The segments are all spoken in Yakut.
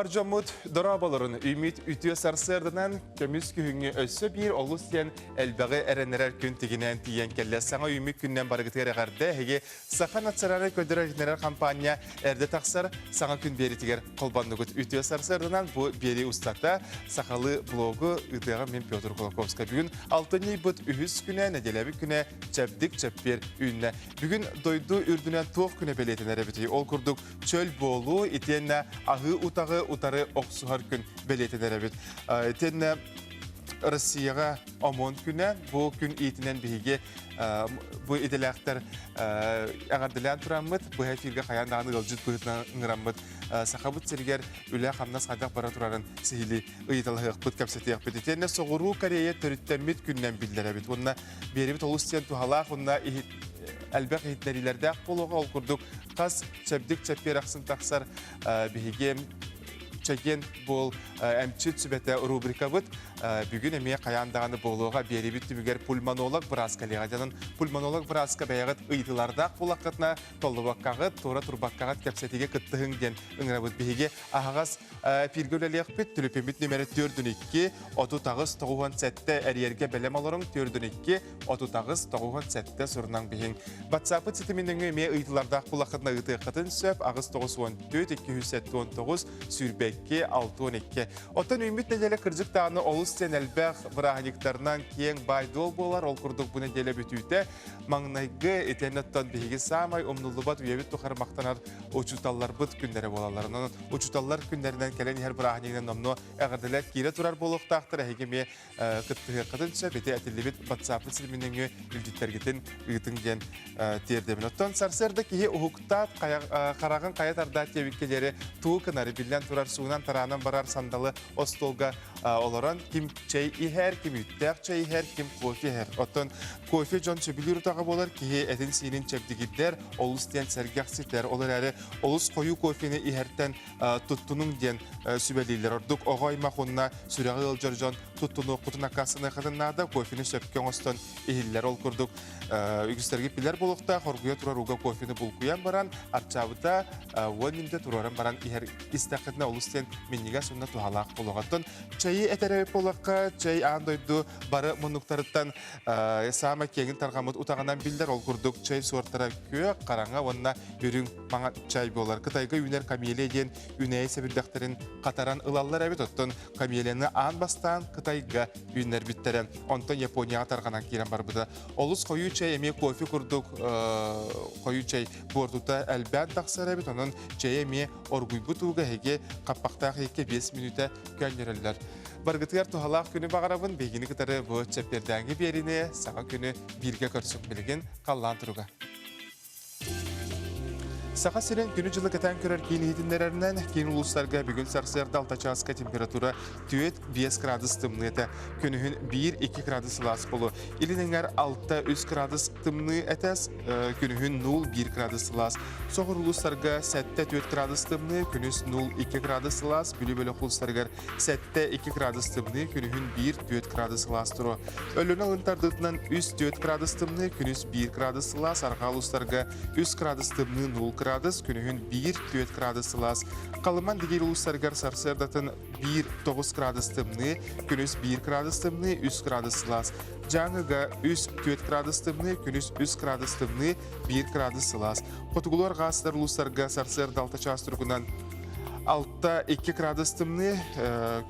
Бар дьоммут дорооболорун үмит үтүө сарсыарданан көмүс күһүҥҥү өссө биир олус диэн элбэҕи эрэннэрэр күн тигинээн тиийэн кэллэ. Саҥа үүммүт күнүнэн барыгытыгар эҕэрдэ. Эһиги Саха национальнай көрдөрөр-иһитиннэрэр хампаанньа эрдэ тахсар саҥа күн биэритигэр холбоннугут. Үтүө сарсыарданан бу биэрии устата сахалыы блогу ыытыаҕым мин Петр Кулаковскай. Бүгүн алтынньы ыйбыт үһүс күнэ, нэдиэлэбит күнэ чэбдик чэппиэр үүннэ. Бүгүн дойду үрдүнэн туох күнэ бэлиэтэнэр эбитий? Ол курдук чөл буолуу итиэннэ аһыы утаҕы утары охсуһар күн бэлиэтэнэр эбит. Итиэннэ Россияҕа ОМОН күнэ. Бу күн иитинэн биһиги бу идэлээхтэр эҕэрдэлээн тураммыт, быһа эфиргэ хайаан даҕаны ыалдьыт быһыытынан ыҥыраммыт Сахабыт сиригэр үлэ-хамнас хайдах бара турарын сиһилии ыйыталаһыахпыт, кэпсэтиэхпит. Итиэннэ Соҕуруу Корея төрүттэммит күнүнэн биллэр эбит. Уонна биэрибит олус диэн туһалаах уонна элбэх иһитиннэриилэрдээх буолуоҕа. Ол курдук хас чэбдик чэппиэр ахсын тахсар биһиги чэгиэн буол эмчит сүбэтэ рубрикабыт бүгүн эмиэ хайаан даҕаны буолуоҕа. Биэрибит түмүгэр пульмонолог быраас кэлиэҕэ. Дьонун пульмонолог бырааска бэйэҕит ыйытыылардаах буоллаххытына толлубаккаҕыт, туора турбаккаҕыт кэпсэтиигэ кыттыһыҥ диэн ыҥырабыт. Биһиги аһаҕас эфиргэ үлэлиэхпит. Түлүпүммүт нүмерэ 4 2 38 97 эрийэргэ бэлэм олоруҥ 4 2 38 97 сурунан биһиҥ. WhatsApp ситимин нөҥүө эмиэ ыйытылардаах булаххытына ыытыаххытын сөп 8 94 279 22 62. Оттон үүммүт нэдиэлэ кырдьык даҕаны олус диэн элбэх бырааһынньыктарынан киэҥ баай-дуол буолар. Ол курдук бу нэдиэлэ бүтүүтэ маҥнайгы итиэннэ оттон биһиги саамай умнуллубат үйэбит тухары махтанар учууталларбыт күннэрэ буолаллар. Онон учууталлар күннэринэн кэлэн иһэр бырааһынньыгынан номнуо эҕэрдэлэр киирэ турар буолуохтаахтар. Эһиги эмиэ кыттыһыаххытын сөп. Ити этиллибит WhatsApp ситимин нөҥүө илдьиттэргитин ыытыҥ диэн тиэрдэбин. Оттон сарсыарда киһи уһуктаат, хараҕын хайа тардаат диэбиккэ диэри тугу гынары биллэн турар суунан тараанан барар сандалы остуолга олорон ким чэй иһэр, ким үүттээх чэй иһэр, ким кофе иһэр. Оттон кофе дьон сөбүлүүр утаҕа буолар, киһи этин-сиинин чэбдигирдэр, олус диэн сэргэхситэр. Ол эрээри олус хойуу кофены иһэртэн туттунуҥ диэн сүбэлииллэр. Ордук оҕо аймах уонна сүрэҕи ыалдьар дьон туттунуоххутун аккаастаныаххытын наада, кофены сөпкө оҥостон иһиллэр. Ол курдук үгүстэргэ билэр буолуохтаах, оргуйа турар ууга кофены булкуйан баран, арчаабыта 10 мүнүүтэ туруоран баран иһэр истэххитинэ олус диэн минньигэс уонна туһалаах буолуоҕа. Оттон чэйи этэр эбит буоллахха, чэй аан дойду бары муннуктарыттан саамай киэҥин тарҕаммыт утаҕынан биллэр. Ол курдук чэй суортара күөх, хараҥа уонна үрүҥ маҥан чай буолар. Кытайга үүнэр камелия диэн үүнээйи сэбирдэхтэрин хатаран ылаллар эбит. Оттон камелияны аан бастаан Кытайга үүннэрбиттэрэ. Онтон Японияҕа тарҕанан киирэн барбыта. Олус хойуу чэй эмиэ кофе курдук хойуу чэй буортута элбээн тахсар эбит. Онон чэйи эмиэ оргуйбут ууга эһиги хаппахтаах иһиккэ 5 мүнүүтэ көөнньөрөллөр. Баргытыгар туһалаах күнү баҕарабын. Биһигини кытары бу чэппиэрдээҥҥи биэриини саҥа күнү бииргэ көрсүк билигин халлаан туруга. Саха сирин күнү-дьылы кэтээн көрөр киин иһитиннэрэринэн, киин улуустарга бүгүн сарсыарда 6 чааска температура 4-5 градус тымныы этэ. Күнүһүн 1-2 градус сылаас болу. Илин эҥэр 6-3 градус тымныы этэ, күнүһүн 0-1 градус сылаас. Соҕур улуустарга 7-4 градус тымныы, күнүс 0-2 градус сылаас, Бүлүү бөлөх улуустарыгар 7-2 градус тымныы, күнүһүн 1-4 градус сылаас туруо. Өлүөнэ алын тардыытынан 3-4 градус тымныы, күнүс 1 градус сылаас, арҕаа улуустарга 3 градус тымныы 0 градус, күнүһүн 1-4 градус сылаас. Халыман Дигиир улуустарыгар сарсыардатын 1-9 градус тымныы, күнүс 1 градус тымныы, 3 градус сылаас. Дьааҥыга 3-4 градус тымныы, күнүс 3 градус тымныы, 1 градус сылаас. Хотугулуу арҕаа сытар улуустарга сарсыарда 6 чаас туругунан 6-2 градус тымныы,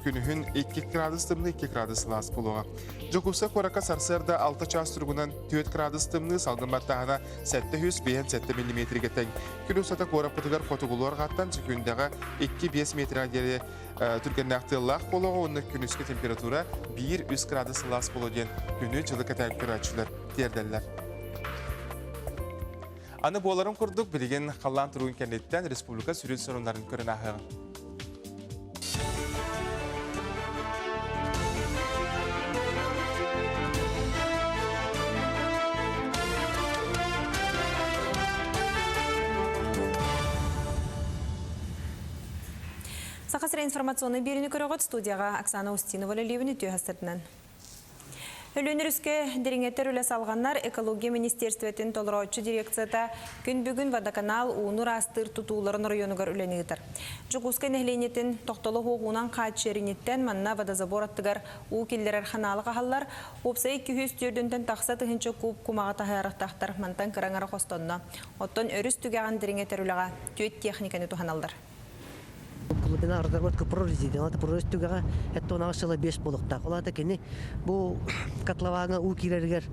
күнүһүн 2 градус тымныы, 2 градус сылаас буолуоҕа. Дьокуускай куоракка сарсыарда 6 чаас туругунан 4 градус тымныы, салгын баттааһына 757 миллиметргэ тэҥ. Күн устата куораппытыгар хотугулуу арҕааттан сөкүүндэҕэ 2-5 метргэ диэри түргэннээх тыаллаах буолуоҕа уонна күнүскү температура 1-3 градус сылаас буолуо диэн күнү-дьылы кэтээн көрөөччүлэр тиэрдэллэр. Аны буоларын курдук, билигин халлаан туругун кэнниттэн республика сүрүн соруннарын көрөн ааһыаҕын. Саха сирэ информационнай биэриини көрөҕүт студияҕа Оксана Устинова үлэлиибин үтүө сырдынан. Өлүөн өрүскэ дириҥэтэр үлэ салҕанар Экология министиэристибэтин толорооччу дирекцията күн бүгүн водоканал ууну ыраастыыр тутууларын оройуонугар үлэни ыытар. Дьокуускай нэһилиэнньэтин тохтоло суох уунан хааччыйар инниттэн манна водозабор аттыгар уу киллэрэр ханаалы хаһаллар. Уопсай 204-тэн тахса тыһыынча куб кумаҕы таһаарыахтаахтар. Мантан кыра аҥара хостонно. Оттон өрүс түгэҕин дириҥэтэр үлэҕэ түөрт техниканы туһаналлар. Глубина разработка прорези, это прорезь түгэҕэ эттонаҕа сыла 5 буолуохтаах. Ол аата кини бу котловаҥа уу киирэригэр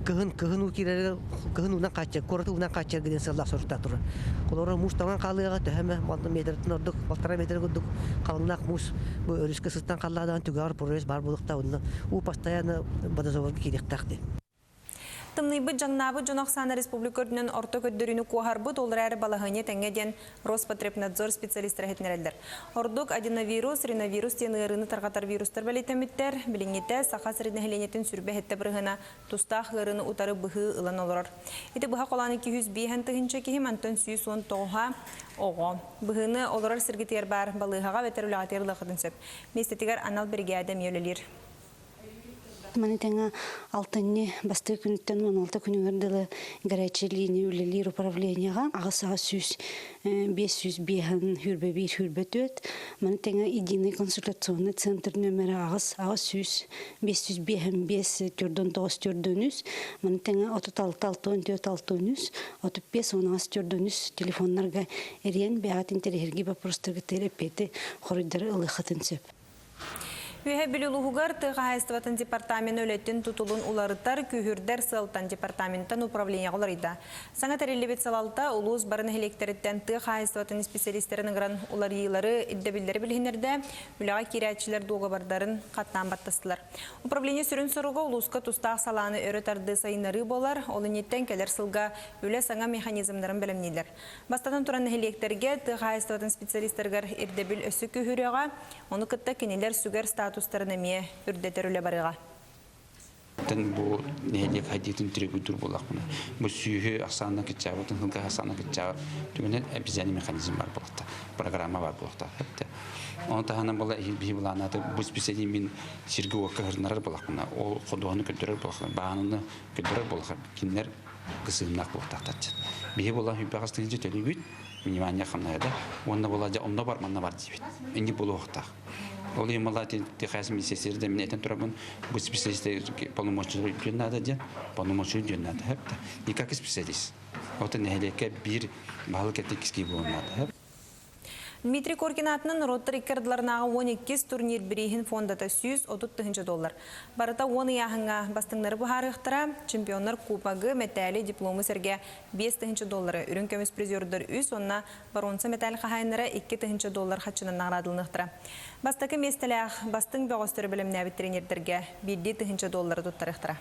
кыһын кыһын уу киирэригэр кыһын уунан хааччар, куораты уунан хааччар диэн сыаллаах соруктаах турар. Олору муус тоҥон хаалыаҕа төһө эмэ метртэн ордук, полтора метр курдук халыҥнаах муус бу өрүскэ сыстан халлаадаан түгэҕэр прорезь баар буолуохтаах. Онно уу постоянно водозаборга киириэхтээх диэн. Тымныйбыт дьаҥнаабыт дьон ахсаана республика үрдүнэн орто көрдөрүүнү куоһарбыт, ол эрээри балаһыанньа тэҥҥэ диэн Роспотребнадзор специалистара иһитиннэрэллэр. Ордук аденовирус, риновирус диэн ыарыыны тарҕатар вирустар бэлиэтэммиттэр. Билиҥҥитэ Саха сирин нэһилиэнньэтин сүрбэ сэттэ бырыһыана тустаах ыарыыны утары быһыы ылан олорор. Ити быһа холоон 205 тыһыынча киһи, мантан 119 оҕо. Быһыыны олорор сиргитигэр баар балыыһаҕа эбэтэр үлэҕитигэр ылыаххытын сөп. Миэстэтигэр анал биригээдэ эмиэ үлэлиир. Маны тэҥэ алтынньы бастакы күнүттэн 16 күнүгэр дылы горячай линия үлэлиир управлениеҕа 8 800 505 сүүрбэ 1 сүүрбэ 4, маны тэҥэ единый консультационный центр нөмерэ 8 800 555 49 43, маны тэҥэ 36 64 63, 35 18 43 телефоннарга эрийэн бэйэҕит интэриэһиргии вопростаргытыгар эппиэти хоруйдары ылыаххытын сөп. Үөһээ Бүлүү улууһугар тыа хаһаайыстыбатын департамена үлэтин тутулун уларытар, күүһүрдэр сыалтан департаментан управлениеҕа уларыйда. Саҥа тэриллибит салалта улуус бары нэһилиэктэриттэн тыа хаһаайыстыбатын исписэлиистэрин ыҥыран уларыйыылары, ирдэбиллэри билиһиннэрдэ, үлэҕэ киирээччилэр дуогабардарын хаттаан баттастылар. Управление сүрүн соруга улууска тустаах салааны өрө тардыы сайыннарыы буолар, ол инниттэн кэлэр сылга үлэ саҥа механизмнарын бэлэмнииллэр. Бастатан туран нэһилиэктэргэ тыа хаһаайыстыбатын специалистарыгар ирдэбил өссө күүһүрүөҕэ, ону кытта кинилэр сүгэр статустарын эмиэ үрдэтэр үлэ барыаҕа. Бу нэһилиэк хайдыытын требуйдур буоллахпына, бу сүүһү ахсаанна кыччаабытын, сылга ахсаанна кыччаабыт түгэнэн обязательный механизм бар буолуохта, программа бар буолуохта. Оны таһынан була биһи былаанаты бу специалист мин сиргэ уокка хырнарар буоллахпына, ол ходуһаны көрдөрөр буоллахпына, баананы көрдөрөр буоллахпына, кинилэр кысыымнаах буолуохтаахтар. Биһи була хүбэҕас тыһыынча төлүүбүт, минимальный хамнаһа уонна була дьэ онно бар манна бар диибит. Инник буолуохтаах. Ол иһин була техас министерстве мин этэн турабын, бу специалист полномочия диэн надо диэн, полномочия диэн надо. Не как специалист. Оттон нэһилиэккэ биир баһылык кэттик буолуон надо. Дмитрий Коркин аатынан норуоттар икки ардыларынааҕы 12 турнир бирииһин фондата 130 тыһыынча доллар. Барыта 10 ыйааһыҥҥа бастыҥнары быһаарыахтара, чемпионнар кубогы, мэтээли, диплому сэргэ 5 тыһыынча доллары, үрүҥ көмүс призердар 3 уонна боруонса мэтээл хаһаайыннара 2 тыһыынча доллар харчынан наҕараадаланыахтара. Бастакы миэстэлээх бастыҥ бөҕөстөрү бэлэмнээбит тренердэргэ биирдии тыһыынча доллары туттарыахтара.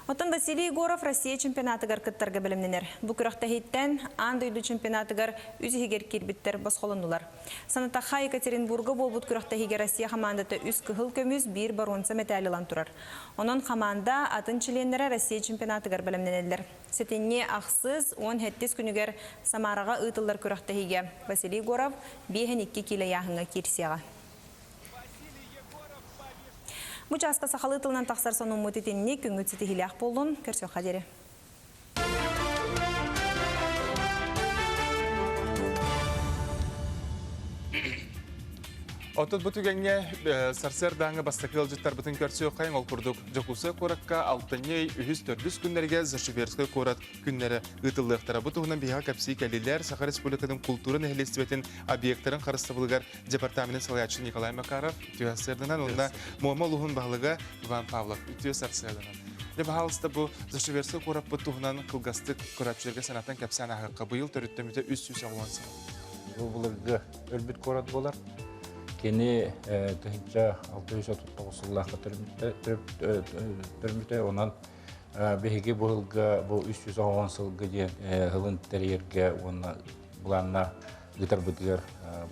Оттон Василий Егоров Россия чемпионатыгар кыттарга бэлэмнэнэр. Бу күрэхтэһииттэн аан дойду чемпионатыгар үс иһигэр киирбиттэр босхолоннулар. Санатахха Екатеринбурга буолбут күрэхтэһиигэ Россия хамаандата үс кыһыл көмүс, биир боруонса мэтээл ылан турар. Онон хамаанда атын чилиэннэрэ Россия чемпионатыгар бэлэмнэнэллэр. Сэтинньи ахсыс, 17 күнүгэр Самараҕа ыытыллар күрэхтэһиигэ Василий Егоров 5-2 киилэ ыйааһыҥҥа киирсиэҕэ. Бу чааска сахалыы тылынан тахсар сонуммут итинник күҥҥүт ситиһиилээх буоллун, көрсүөххэ диэри. Оттон бу түгэҥҥэ сарсыардааҥы бастакы ыалдьыттарбытын көрсүөххэйиҥ. Ол курдук Дьокуускай куоракка алтынньы ый үһүс-төрдүс күннэргэ Зашиверскай куорат күннэрэ ыытыллыахтара. Бу туһунан биһиэхэ кэпсии кэллилэр Саха Республикатын култуура нэһилиэстибэтин объектарын харыстабылыгар департаменын салайааччы Николай Макаров үтүө сарсыарданан уонна Муома улууһун баһылыга Иван Павлов үтүө сарсыарданан. Дьэ, баһаалыста бу Зашиверскай куораппыт туһунан кылгастык көрөөччүлэргэ санатан кэпсээн ааһыахха. Быйыл төрүттэммитэ 390 сыл. Бу былыргы өлбүт куорат буолар. Кини 1639 сыллаахха төрмүтэ. Онон биһиги бу сылга бу 310 сылга диэн сылын тэрийэргэ уонна былаанна ыытарбытыгар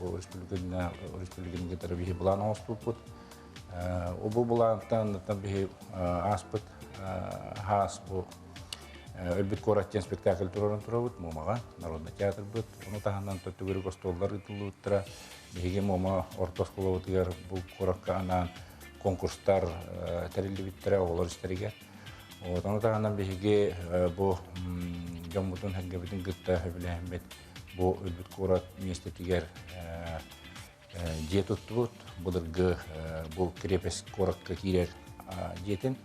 бу республиканы республиканы кытары биһи былаан оҥостубуппут. Бу былаантан биһи ааспыт хаас бу Өлбүт куорат диэн спектакль турарын турабыт Муомаҕа, народный театрбыт. Ону таһынан төгүрүк остуоллар ыытыллыбыттара. Биһиги Муома орто оскуолабытыгар бу куоракка анаан. конкурстар тэриллибиттэрэ оҕолор истэригэр. Ону таһынан биһиги бу дьоммутун сэргэбитин кытта сөбүлэһэммит бу өлбүт куорат миэстэтигэр дьиэ туттубут. Былыргы бу крепость куоракка киирэр дьиэтин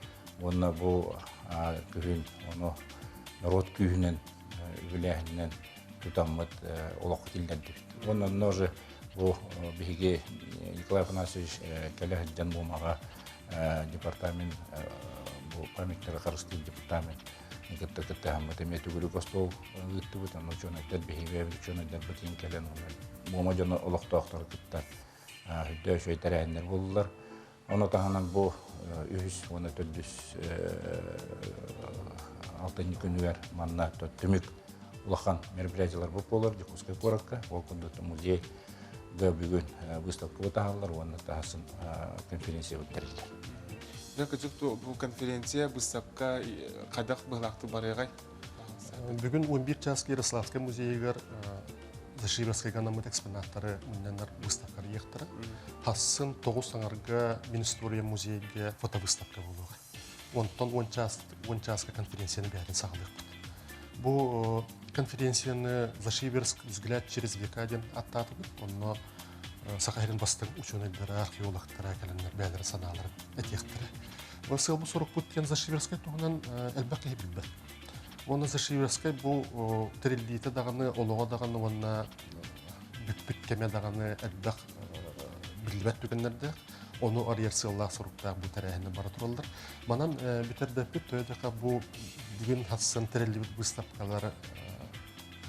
уонна бу күһүн ону норуот күүһүнэн үбүлээһининэн тутаммыт олоххо киллэрдибит. Уонна онно уже бу биһиги Николай Афанасьевич кэлэ сылдьан Муомаҕа департамент бу памятниктары харыстыыр департамент кытта кыттыһаммыт эмиэ төгүрүк остуол ыыттыбыт. Онно учуонайдар биһиги учуонайдарбыт иин кэлэн Муома дьоно олохтоохтору кытта үрдөө үчүгэй тэрээһиннэр буоллулар. Ону таһынан бу үһүс уонна төрдүс алтынньы күнүгэр манна түмүк улахан мероприятиелар буолар Дьокуускай куоракка. Ол курдук музей да бүгүн выставка таһаллар уонна таһасын конференция тэриллэр. Дьэ, кыдьык бу конференция, выставка хайдах быһылаахтык барыаҕай? Бүгүн 11 чааска Ярославскай музейыгар Зашиверскайга анаммыт экспонаттары мунньаннар выставкалар ыйыахтара. Хассын тоҕус аҥарга Мин история музейга фотовыставка буолуоҕа. Онтон 10 час, 10 чааска конференцияны бэйэтин саҕалыахпыт. Бу конференцияны Зашиверск взгляд через века диэн аттаатыбыт. Онно Саха сирин бастыҥ учуонайдара, археологтара кэлэннэр бэйэлэрин санааларын этиэхтэрэ. Бу сыалбыт сорукпут диэн Зашиверскай туһунан элбэх киһи билбэт. Уонна Зашиверскай бу тэриллиитэ даҕаны, олоҕо даҕаны уонна бүппүт кэмэ даҕаны элбэх биллибэт түгэннэрдээх. Ону арыйар сыаллаах соруктаах бу тэрээһиннэр бара тураллар. Манан бүтэрбэппит, төһө бу бүгүн хассан тэриллибит выставкалар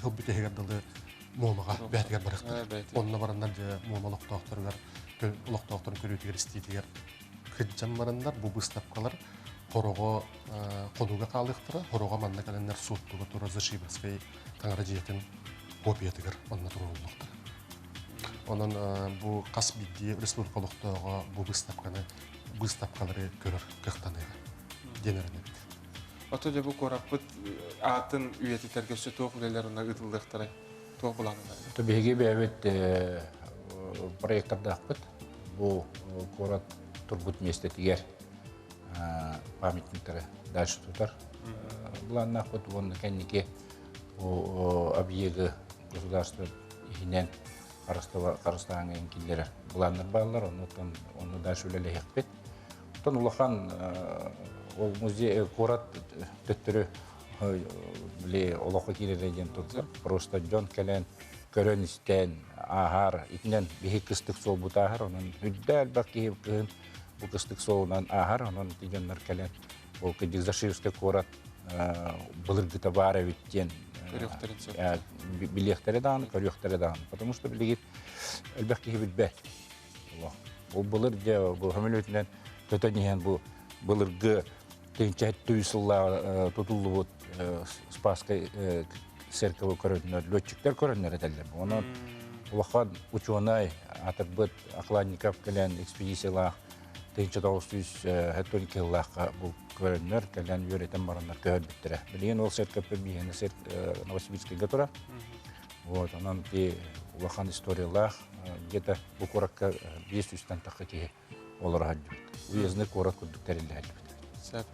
сыл бүтэһигэр дылы Муомаҕа бэйэтигэр барыахтара. Онно бараннар дьэ Муома олохтоохторугар олохтоохторун көрүүтүгэр истиитигэр кыдьан бараннар бу выставкалар хороҕо хонууга хаалыахтара. Хороҕо манна кэлэннэр Суоттуга турар Зашиверскай таҥара дьиэтин копиятыгар онно туруоруллуохтара. Онон бу хас биирдии республика олохтооҕо бу выставканы выставкалары көрөр кыахтаныаҕа диэн эрэнэбит. Ото дьэ бу куораппыт аатын үйэтитэргэ өссө туох үлэлэр онно ыытыллыахтарай? Туох былааннар? Биһиги бэйэбит проектордаахпыт. Бу куорат турбут миэстэтигэр памятниктары дальше тутар былааннаахпыт уонна кэнники объегы государство иһинэн харыстааҥҥа киллэрэр былааннар бааллар, оннуттан онно дальше үлэлэһиэхпит. Оттон улахан ол музей куорат төттөрү били олоххо киирэрэ диэн турда. Просто дьон кэлэн көрөн-истэн ааһар. Итинэн биһи кыстык суолбут ааһар. Онон үрдэ элбэх киһи кыһын бу кыстык суолунан ааһар. Онон ити дьоннор кэлэн ол кырдьык Зашиевскай куорат былыргыта баар эбит диэн билиэхтэрэ даҕаны, көрүөхтэрэ даҕаны. Потому что билигин элбэх киһи билбэт. Ол былыр дьэ бу көмөлөтүнэн көтөн иһэн бу былыргы тыһыынча түйүс сыллааҕы тутуллубут Спасскай церковы көрөннөр, летчиктэр көрөннөр этэллэр. Онон улахан учуонай атырбыт Окладников кэлэн экспедициялаах 1992 сыллаахха бу көрөннөр кэлэн үөрэтэн бараннар көһөрбүттэрэ. Билигин ол церковь биһиэнэ Новосибирскайга турар. Вот, онон ти улахан историялаах где-то бу куоракка 500-тан тахха киһи олоро сылдьыбыт. Уездный куорат курдук тэриллэ сылдьыбыт. Сөп.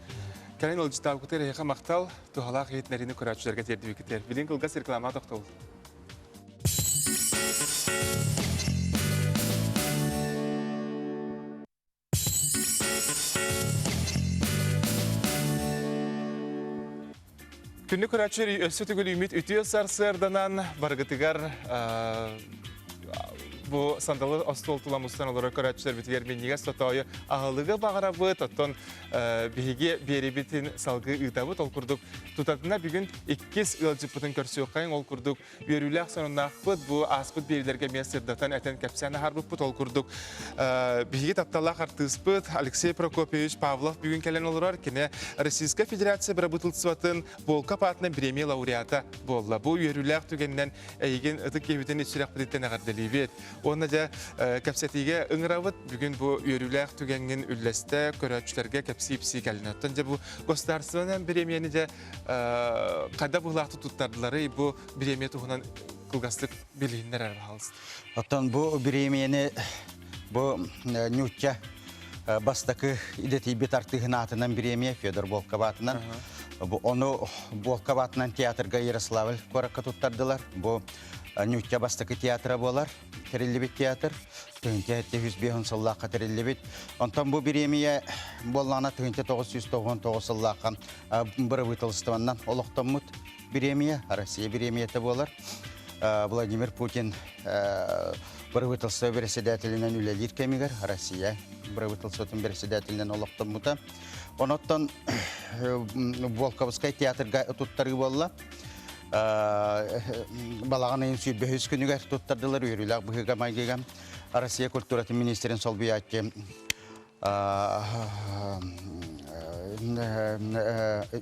Кэлин ыалдьыттаабыкытыгар эһиэхэ махтал, туһалаах иһитиннэриини көрөөччүлэргэ тиэрдибиккитигэр. Билин кылгас реклама тохтобул. Күннү көрөөччүлэр өссө төгүл үүммүт үтүө сарсыарданан барыгытыгар бу сандалы остуол тула мустан олорор көрөөччүлэрбитигэр минньигэс тотоойу аһылыгы баҕарабыт, оттон биһиги биэрибитин салгыы ыытабыт. Ол курдук тутатына бүгүн иккис ыалдьыппытын көрсүөххэйиҥ. Ол курдук үөрүүлээх сонуннаахпыт. Бу ааспыт биэриилэргэ эмиэ сырдатан этэн кэпсээн аһарбыппыт. Ол курдук биһиги тапталлаах артыыспыт Алексей Прокопьевич Павлов бүгүн кэлэн олорор. Кини Российскай Федерация бырабыыталыстыбатын Волков аатынан премия лауреата буолла. Бу үөрүүлээх түгэнинэн эйигин ытык киһибитин ис сүрэхпититтэн эҕэрдэлиибит. Уонна дьэ кэпсэтиигэ ыҥырабыт. Бүгүн бу үөрүүлээх түгэҥҥин үллэстэ, көрөөччүлэргэ кэпсии-ипсии кэллин. Оттон дьэ бу государственнай премияны дьэ хайда быһыылаахтык туттардыларый бу бириэмийэ туһунан кылгастык билиһиннэр эрэ пожалуйста. Оттон бу бириэмийэни бу ньуучча бастакы идэтийбит артыыһын аатынан бириэмийэ Федор Волков аатынан. Ону Волков аатынан театрга Ярославль куоракка туттардылар. Бу Ньучча бастакы театра буолар, тэриллибит театр. Тыһыынча 705 сыллаахха тэриллибит. Онтон бу бириэмийэ буоллаҕына 1999 сыллаахха бырабыыталыстыбаннан олохтоммут бириэмийэ, Россия бириэмийэтэ буолар. Владимир Путин бырабыыталыстыба бэрэссэдээтэлинэн үлэлиир кэмигэр Россия бырабыыталыстыбатын бэрэссэдээтэлинэн олохтоммута. Онон Волковскай театрга туттарыы буолла. Балаҕан ыйын сүүрбэһис күнүгэр туттардылар үөрүүлээх быһыыга-майгыга Россия культуратын министрин солбуйааччы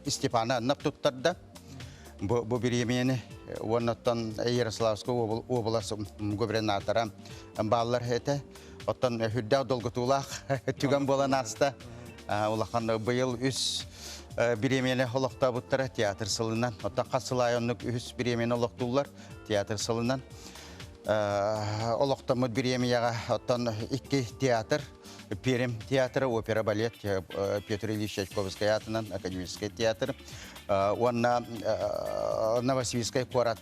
Степана Аннап туттарда. Бу, бу бириэмийэни уонна Ярославскай уобалас губернатора бааллар этэ. Оттон үрдээх долгутуулаах түгэн буолан ааста. Улахан быйыл үс бириэмийэни олохтообуттара театр сылынан. Оттон хас сыл аайы оннук үһүс бириэмийэни олохтууллар театр сылынан. Олохтоммут бириэмийэҕэ оттон икки театр Пермь театра, опера, балет Петр Ильич Чайковскай аатынан академическай театр уонна Новосибирскай куорат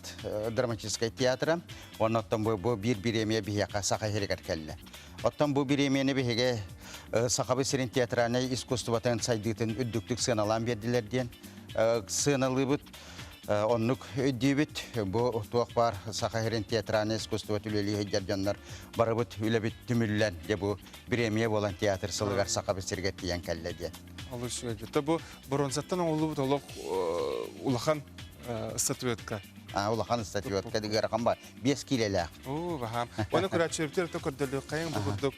драматическай театра. Онон бу биир бириэмийэ биһиэхэ Саха сиригэр кэллэ. Оттон бу бириэмийэни биһиги Сахабыт сирин театральнай искусствотын сайдыытын үрдүктүк сыаналаан биэрдилэр диэн сыаналыыбыт. Оннук өйдүүбүт. Бу туох баар Саха сирин театральнай искусствота үлэлии сылдьар дьоннор барыбыт үлэбит түмүллэн, дьэ бу бириэмийэ буолан театр сылыгар Сахабыт сиригэр тиийэн кэллэ диэн. Олус үчүгэй. Бу бронзаттан оҥоһуллубут олох улахан статуэтка. Улахан статуэтка ыарахан ба 5 киилэлээх. Оо, баһаам. Оны көрөөччүлэр то көрдөлүк хайың бу курдук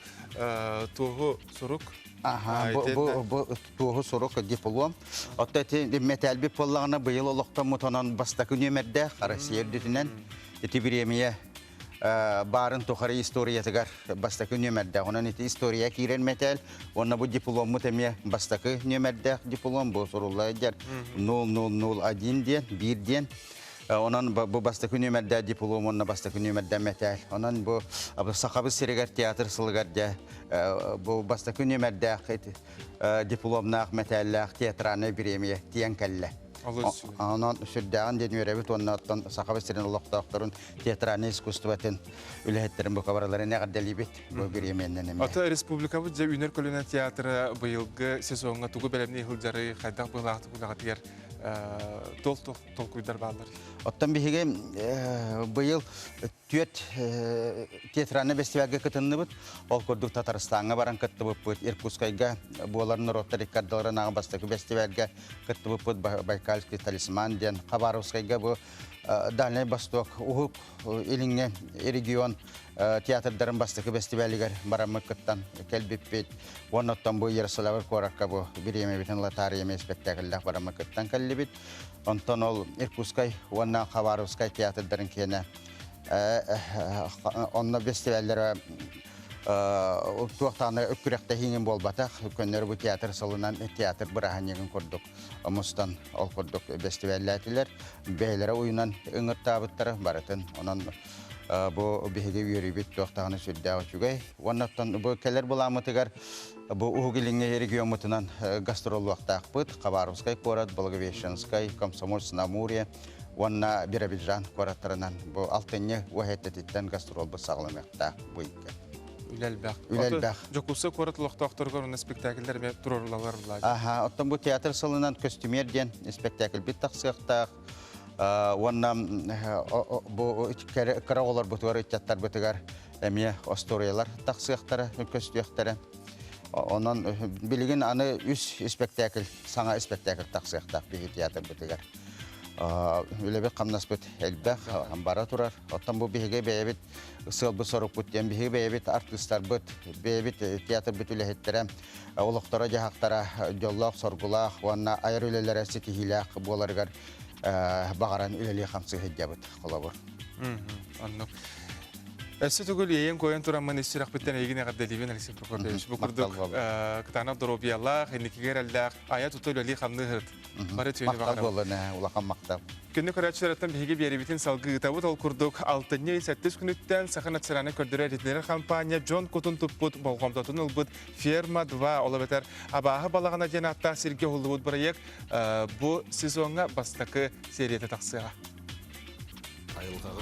туоһу сурук. Аха, бу бу туоһу сурук диплом. Отто ити мэтээлбит буоллаҕына быйыл олохтоммут онон бастакы нүөмэрдээх Россия үрдүтүнэн ити бириэмийэ баарын тухары историятыгар бастакы нүөмэрдээх. Онон ити история киирэр мэтээл уонна бу дипломмут эмиэ бастакы нүөмэрдээх диплом бу сурулла сылдьар 0001 диэн, биир диэн. Онон бу бастакы нүөмэрдээх диплом уонна бастакы нүөмэрдээх мэтээл. Онон бу Сахабыт сиригэр театр сылыгар дьэ бу бастакы нүөмэрдээх дипломнаах мэтээллээх театральнай бириэмийэ тиийэн кэллэ. Онон сүрдээҕин диэн үөрэбит уонна оттон Сахабыт сирин олохтоохторун театральнай искусствотын үлэһиттэрин бука барыларын эҕэрдэлиибит бу бириэмийэннэн эмиэ. Ата республикабыт дьэ үүнэр көлүөнэ театра быйылгы сезоҥҥа тугу бэлэмнии сылдьарый, хайдах быһыылаахтык үлэҕитигэр туох толкуйдар бааллар? Оттон биһиги быйыл түөрт театральнай бэстибээлгэ кытынныбыт. Ол курдук Татарстаҥҥа баран кыттыбыппыт, Иркутскайга буолар норуоттар иккардыларынааҕы бастакы бэстибээлгэ кыттыбыппыт Байкальский талисман диэн. Хабаровскайга бу Дальнай Восток, Уһук Илиҥҥи регион театрдарын бастакы бэстибээлигэр бараммыт кыттан кэлбиппит. Уонна оттон бу Ярославль куоракка бу бириэмэбитин лотария эмиэ спектакльлээх бараммыт кыттан кэллибит. Онтон ол Иркутскай уонна Хабаровскай театрдарын киэнэ онно фестиваллара туохтааны күрэхтэһииҥин буолбатах, көннөрү бу театр сылынан театр бырааһынньыгын курдук мустан ол курдук бэстибээллээтилэр. Бэйэлэрэ уйунан ыҥыртаабыттара барытын. Онон бу биһиги үөрүүбүт туохтаҕына сүрдээх үчүгэй. Уонна оттон бу кэлэр былааммытыгар бу Уһук Илиҥҥи региоммутунан гастроллуохтаахпыт. Хабаровскай куорат, Благовещенскай, Комсомольск-на-Амуре уонна Биробиджан куораттарынан бу алтынньы уһэттэтиттэн гастролбут саҕаланыахтаах бу ыйга. Үлэ элбэх. Үлэ элбэх. Дьокуускай куорат олохтоохторугар уонна спектакльлэр эмиэ туруорулалар булаа. Аха, оттон бу театр сылынан көстүмүөр диэн спектакльбит тахсыахтаах. Уонна бу кыра оҕолорбутугар, ыччаттарбытыгар эмиэ остуоруйалар тахсыахтара, көстүөхтэрэ. Онон билигин аны үс спектакль, саҥа спектакль тахсыахтаах биһи театрбытыгар. Үлэбит-хамнаспыт элбэх, бара турар. Оттон бу биһиги бэйэбит сыалбыт-сорукпут диэн биһиги бэйэбит артыыстарбыт, бэйэбит театрбыт үлэһиттэрэ олохторо-дьаһахтара дьоллоох-соргулаах уонна айар үлэлэрэ ситиһиилээх буоларыгар баҕаран үлэлии-хамсыы сылдьабыт, холобур. Оннук. Өссө төгүл иэйэн койон тураммын ис сүрэхпиттэн эйигин эҕэрдэлиибин Алексей Прокопьевич. Бу курдук кытаанах доруобуйалаах, инникигэ эрэллээх, айа тута үлэлии хамныы сырыт. Бары үтүөнү Махтал буоллун, улахан махтал. Күндү көрөөччүлэртэн биһиги биэрибитин салгыы ыытабыт. Ол курдук, алтынньы ый сэттис күнүттэн Саха национальнай көрдөрөр иһитиннэрэр хампаанньа дьон кутун туппут, болҕомтотун ылбыт Ферма-2, ол эбэтэр Абааһы балаҕана диэн ааттаах сиргэ уһуллубут бырайыак бу сезоҥҥа бастакы серията тахсыаҕа.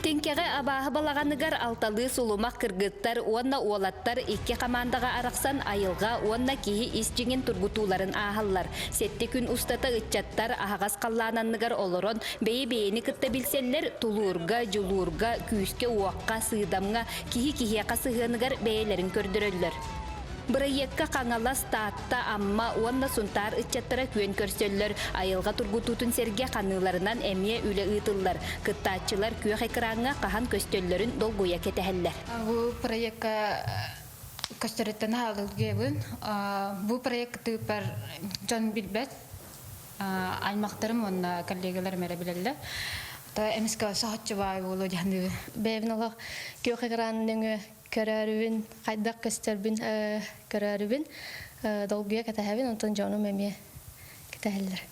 Тэҥкэҕэ абааһы балаҕаныгар алталыы сулумах кыргыттар уонна уолаттар икки хамаандаҕа арахсан айылҕа уонна киһи ис дьиҥин тургутууларын ааһаллар. Сэттэ күн устата ыччаттар аһаҕас халлаан анныгар олорон бэйэ-бэйэни кытта билсэллэр, тулуурга, дьулуурга, күүскэ-уохха, сыыдамҥа, киһи киһиэхэ сыһыаныгар бэйэлэрин көрдөрөллөр. Бырайыакка Хаҥалас, Таатта, Амма уонна Сунтаар ыччаттара күөн көрсөллөр. Айылҕа тургутуутун сэргэ ханыыларынан эмиэ үлэ ыытыллар. Кыттааччылар күөх экраҥҥа хаһан көстөллөрүн долгуйа кэтэһэллэр. Бу проекка көстөрүттэн хаалылгыабын. Бу проект тыыппар дьон билбэт. Аймахтарым уонна коллегаларым эрэ билэллэр. Эмискэ соһуччу баай буолуо диэн Бэйэбин олох күөх экран нөҥүө көрөөрүбүн, хайдах көстөрбүн көрөөрүбүн долгуйа кэтэһэбин, онтон дьонум эмиэ кэтэһэллэр.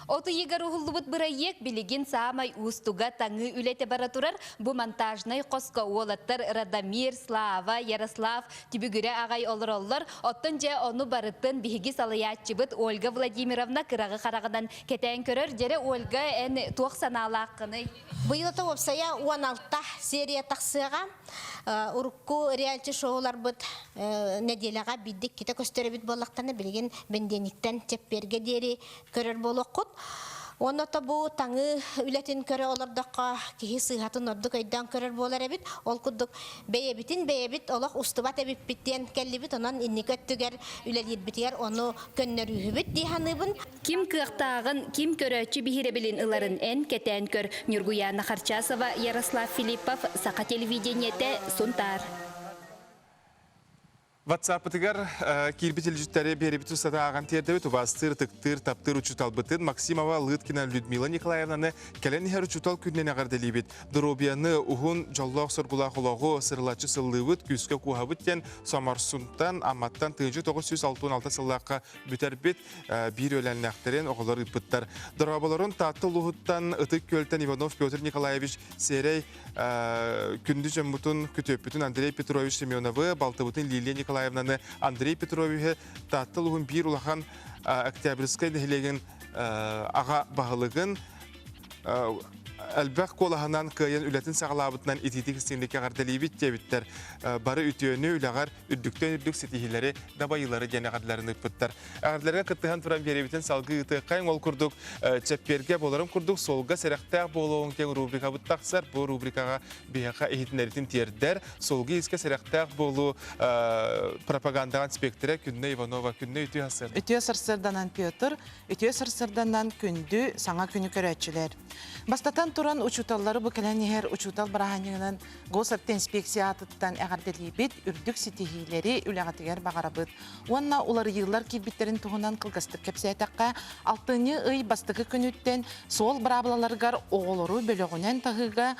От ыйыгар уһуллубут бырайыак билигин саамай уустуга таҥыы үлэтэ бара турар. Бу монтажнай хоско уолаттар Радомир, Слава, Ярослав түбүгүрэ аҕай олороллор. Оттон дьэ ону барытын биһиги салайааччыбыт Ольга Владимировна кыраҕы хараҕынан кэтээн көрөр. Дьэрэ Ольга, эн туох санаалааххыный? Быйылата уопсайа 16 серия тахсыаҕа. Урукку реалити-шоуларбыт нэдиэлэҕэ биирдэ иккитэ көстөр эбит буоллахтарына, билигин бэндиэнниктэн чэппиэргэ диэри көрөр буолуоххут. Уонна то бу таҥыы үлэтин көрө олордоххо киһи сыыһатын ордук өйдөөн көрөр буолар эбит. Ол курдук бэйэбитин бэйэбит олох устубат эбиппит диэн кэллибит. Онон инники өттүгэр үлэлиирбитигэр ону көннөрүүһүбүт дии саныыбын. Ким кыахтааҕын, ким көрөөччү биһирэбилин ыларын эн кэтээн көр. Ньургуйаана Харчасова, Ярослав Филиппов, Саха телевидениетэ, Сунтаар. WhatsApp-ытыгар киирбит илдьиттэри биэрибит устата ааҕан тиэрдэбит убаастыыр, ытыктыыр, таптыыр учууталбытын Максимова Лыткина Людмила Николаевнаны кэлэн иһэр учуутал күнүнэн эҕэрдэлиибит. Доруобуйаны, уһун, дьоллоох-соргулаах олоҕу сырылаччы сыллыыбыт, күүскэ кууһабыт диэн Соморсунтан, Амматтан 1966 сыллаахха бүтэрбит биир үөлээннээхтэрин оҕолор ыыппыттар. Дорооболорун Таатта улууһуттан Ытык Күөлтэн Иванов Петр Николаевич Сиэрэй күндү дьоммутун күтүөппүтүн Андрей Петрович Семеновы, балтыбытын Лилия Николаевнаны Андрей Петровиһы Таатта улууһун биир улахан Октябрьскай нэһилиэгин аҕа баһылыгын элбэх куолаһынан кыайан үлэтин саҕалаабытынан итиитик истиҥник эҕэрдэлиибит диэбиттэр. Бары үтүөнү үлэҕэр үрдүктэн үрдүк ситиһиилэри, дабайыылары диэн эҕэрдэлэрин ыыппыттар. Эҕэрдэлэргэ кыттыһан туран биэрэбитин салгыы ыытыаххайыҥ. Ол курдук, чэппиэргэ буоларын курдук суолга сэрэхтээх буолуоҕуҥ диэн рубрикабыт тахсар. Бу рубрикаҕа биһиэхэ иһитиннэритин тиэрдэр. Суолга иискэ сэрэхтээх буолуу пропагандаҕа инспектора Күннэ Иванова. Күннэ үтүө сарсыарда. Үтүө сарсыарданан Петр, үтүө сарсыарданан күндү саҥа күнү көрөөччүлэр. Бастатан туран учууталлары бу кэлэн иһэр учуутал бырааһынньыгынан Госавтоинспекция аатыттан эҕэрдэлиибит, үрдүк ситиһиилэри үлэҕитигэр баҕарабыт. Уонна уларыйыылар киирбиттэрин туһунан кылгастык кэпсээтэххэ, алтынньы ый бастакы күнүттэн суол быраабылаларыгар оҕолору бөлөҕүнэн таһыыга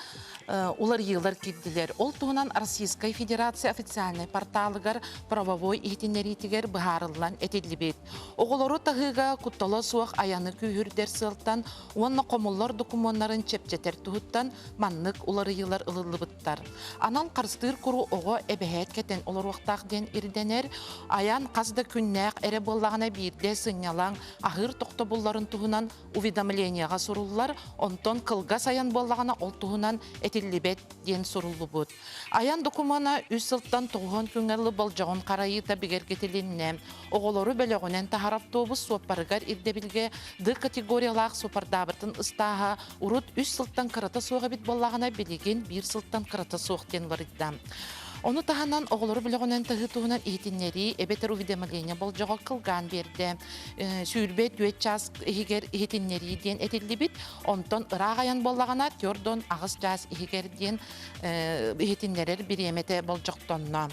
уларыйыылар киирдилэр. Ол туһунан Российскай Федерация официальнай порталыгар правовой иһитиннэриитигэр быһаарыллан этиллибит. Оҕолору таһыыга куттала суох айаны күүһүрдэр сыалтан уонна хомуллар докумуоннарын чэпчэтэр туһуттан маннык уларыйыылар ылыллыбыттар. Анал харыстыыр куру оҕо эбэһээт кэтэн олоруохтаах диэн ирдэнэр. Айан хас да күннээх эрэ буоллаҕына биирдэ сынньалаҥ аһыыр тохтобулларын туһунан уведомлениеҕа суруллар, онтон кылгас айан буоллаҕына ол туһунан этиллибэт диэн суруллубут. Айан докумуона үс сылтан тоҕуһун күҥҥэ дылы болдьоҕун харайыыта бигэргэтилиннэ. Оҕолору бөлөҕүнэн таһар автобус суоппарыгар ирдэбилгэ Д категориялаах суоппардаабытын ыстааһа урут үс сылтан кырата суох эбит буоллаҕына, билигин биир сылтан кырата суох диэн уларыйда. Ону таһынан оҕолору бөлөҕүнэн таһыы туһунан иһитиннэрии эбэтэр уведомление болдьоҕо кылгаан биэрдэ. 24 чаас иһигэр иһитиннэрии диэн этиллибит. Онтон ыраах айан буоллаҕына 48 чаас иһигэр диэн иһитиннэрэр бириэмэтэ болдьохтонно.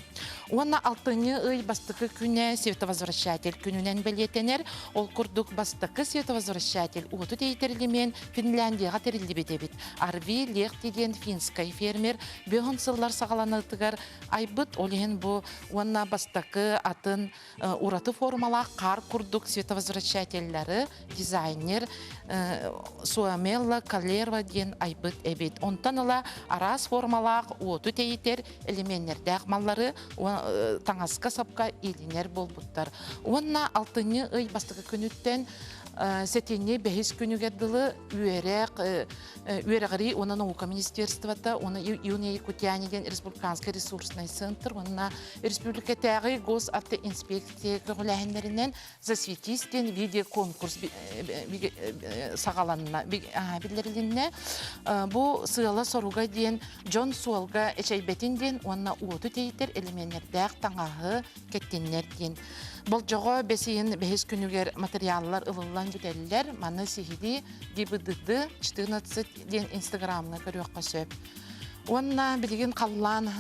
Уонна алтынньы ый бастакы күнэ световозвращатель күнүнэн бэлиэтэнэр. Ол курдук бастакы световозвращатель уоту тэйтэрилимиэн Финляндияҕа тэриллибит эбит. Арви Лехти диэн финскай фермер бөһөн сыллар саҕаланыытыгар айбыт. Ол иһин бу уонна бастакы атын ураты формалаах хаар курдук световозвращателлары дизайнер Суамелла Калерва диэн айбыт эбит. Онтон ыла араас формалаах уоту тэйитэр элеменнэрдээх маллары таҥаска сапка иилинэр буолбуттар. Уонна алтынньы ый бастакы күнүттэн сэтинньи бэһис күнүгэр дылы үөрэх үөрэҕирии уонна наука министерствота уонна Юные Якутяне диэн республиканский ресурсный центр уонна республикатааҕы госавтоинспекция көҕүлээһиннэринэн «Засветись» диэн видеоконкурс саҕаланна биллэрилиннэ. Бу сыала-соруга диэн дьон суолга эчэйбэтин диэн уонна уоту тэйитэр элеменнэрдээх таҥаһы кэттиннэр диэн. Болдьоҕо бэс ыйын бэһис күнүгэр материаллар ылыллан бүтэллэр. Маны сиһилии ГИБДД 14 диэн инстаграмҥа көрүөххэ сөп. Уонна билигин халлаан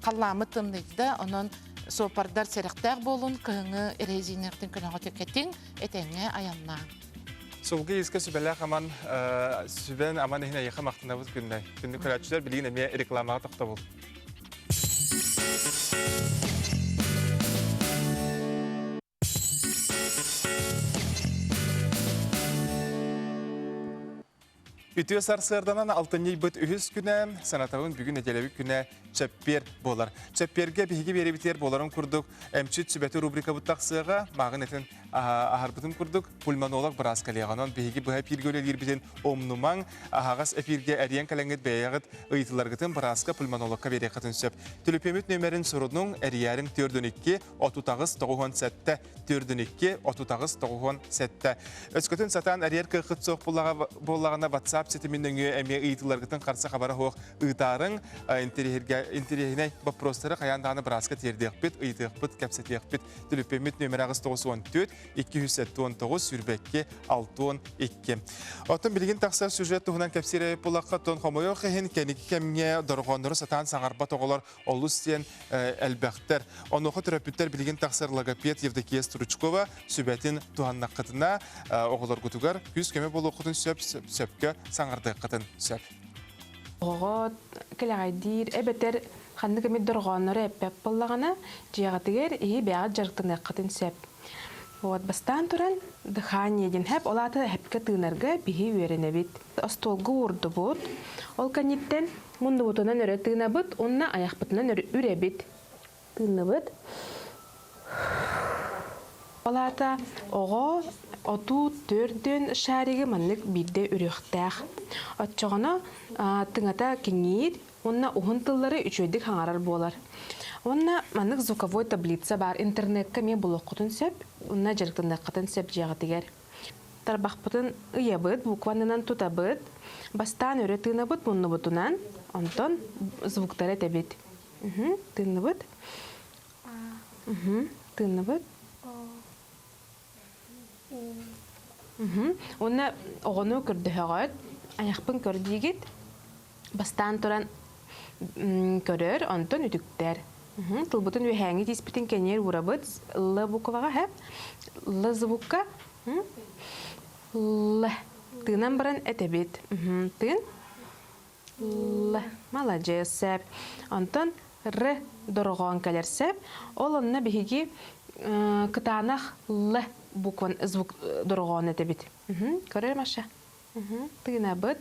халлааммыт тымныйда, онон суоппардар сэрэхтээх буолун, кыһыҥҥы эрэзиинэхтин көнөҕө кэтиҥ, этэҥҥэ айаннааҥ. Сылгы иискэ сүбэлээх аман сүбэн аман иһин эйиэхэ махтанабыт күннэй. Күндү көрөөччүлэр билигин эмиэ рекламаҕа тохтобул. Үтүө сарсыарданан алтынньыйбыт үһүс күнэ, санатабын бүгүн нэдиэлэбит күнэ чэппиэр буолар. Чэппиэргэ биһиги биэрэбитигэр буоларын курдук эмчит сүбэти рубрикабыт тахсыаҕа, мааҕын этин аһарбытым курдук пульмонолог быраас кэлиэҕэ. Онон биһиги быһа эпииргэ үлэлиирбитин умнумаҥ, аһаҕас эфиргэ эрийэн кэлэҥҥит бэйэҕит ыйытыыларгытын бырааска пульмонологка биэриэххитин сөп. Түлүпүөмүт нүөмэрин сурунуҥ, эрийээриҥ 42 38 97 42 38 97. Өскөтүн сатаан эрийэр кыаххыт суох буоллаҕына WhatsApp ситимин нөҥүө эмиэ ыйытыыларгытын харса хабара суох ыытаарыҥ. Интэриэһинэй боппуруостары хайаан даҕаны бырааска тиэрдиэхпит, ыйытыахпыт, кэпсэтиэхпит. Түлүппүммүт нүөмэрэ 894 279 22 62. Оттон билигин тахсар сюжет туһунан кэпсиир буоллахха, тон хомойуох иһин кэнники кэмҥэ дорҕооннору сатаан саҥарбат оҕолор олус диэн элбэхтэр. Онуоха төрөппүттэр билигин тахсар логопед Евдокия Стручкова сүбэтин туһаннаххытына оҕолоргутугар күүс-көмө буолуоххутун сөп, сөпкө саҥардыаххытын сөп. Оҕоҕо кэлэҕэйдиир эбэтэр ханнык эмит дорҕооннору эппэт буоллаҕына, дьиэҕитигэр иһи бэйэҕит дьарыктаныаххытын сөп. Вот бастаан туран дыхание диэн хэп, ол аата хэпкэ тыынарга биһи үөрэнэбит. Остуолга уурдубут. Ол кэнниттэн Муннубутунан өрө тыынабыт уонна айахпытынан үрэбит. Тыынныбыт. Ол аата оҕо отуу төрдүн шаригы маннык биирдэ үрүөхтээх. Оччоҕуна тыҥата кэҥиир уонна уһун тыллары үчүгэйдик хаҥарар буолар. Уонна маннык звуковой таблица баар интернеккэ эмиэ булуоххутун сөп уонна дьарыктаныаххытын сөп дьиэҕитигэр. Тарбахпытын ыйабыт, букванынан тутабыт. Бастаан өрө тыынабыт муннубутунан, онтон звуктары этэбит. Тыынныбыт. Тыынныбыт. Уонна оҕону көрдөһөҕөт, айахпын көр диигит. Бастаан туран көрөр, онтон үтүктэр. Тылбытын үөһээҥҥи тииспитин кэниэр уурабыт. Л букваҕа хэп. Л звукка Л. Тыынан баран этэбит. Тыын. Л. Маладьыас сэп. Онтон Р дорҕоон кэлэр сэп. Ол онно биһиги кытаанах Л букван звук дорҕоон этэбит. Көрөр Маша? Тыынабыт.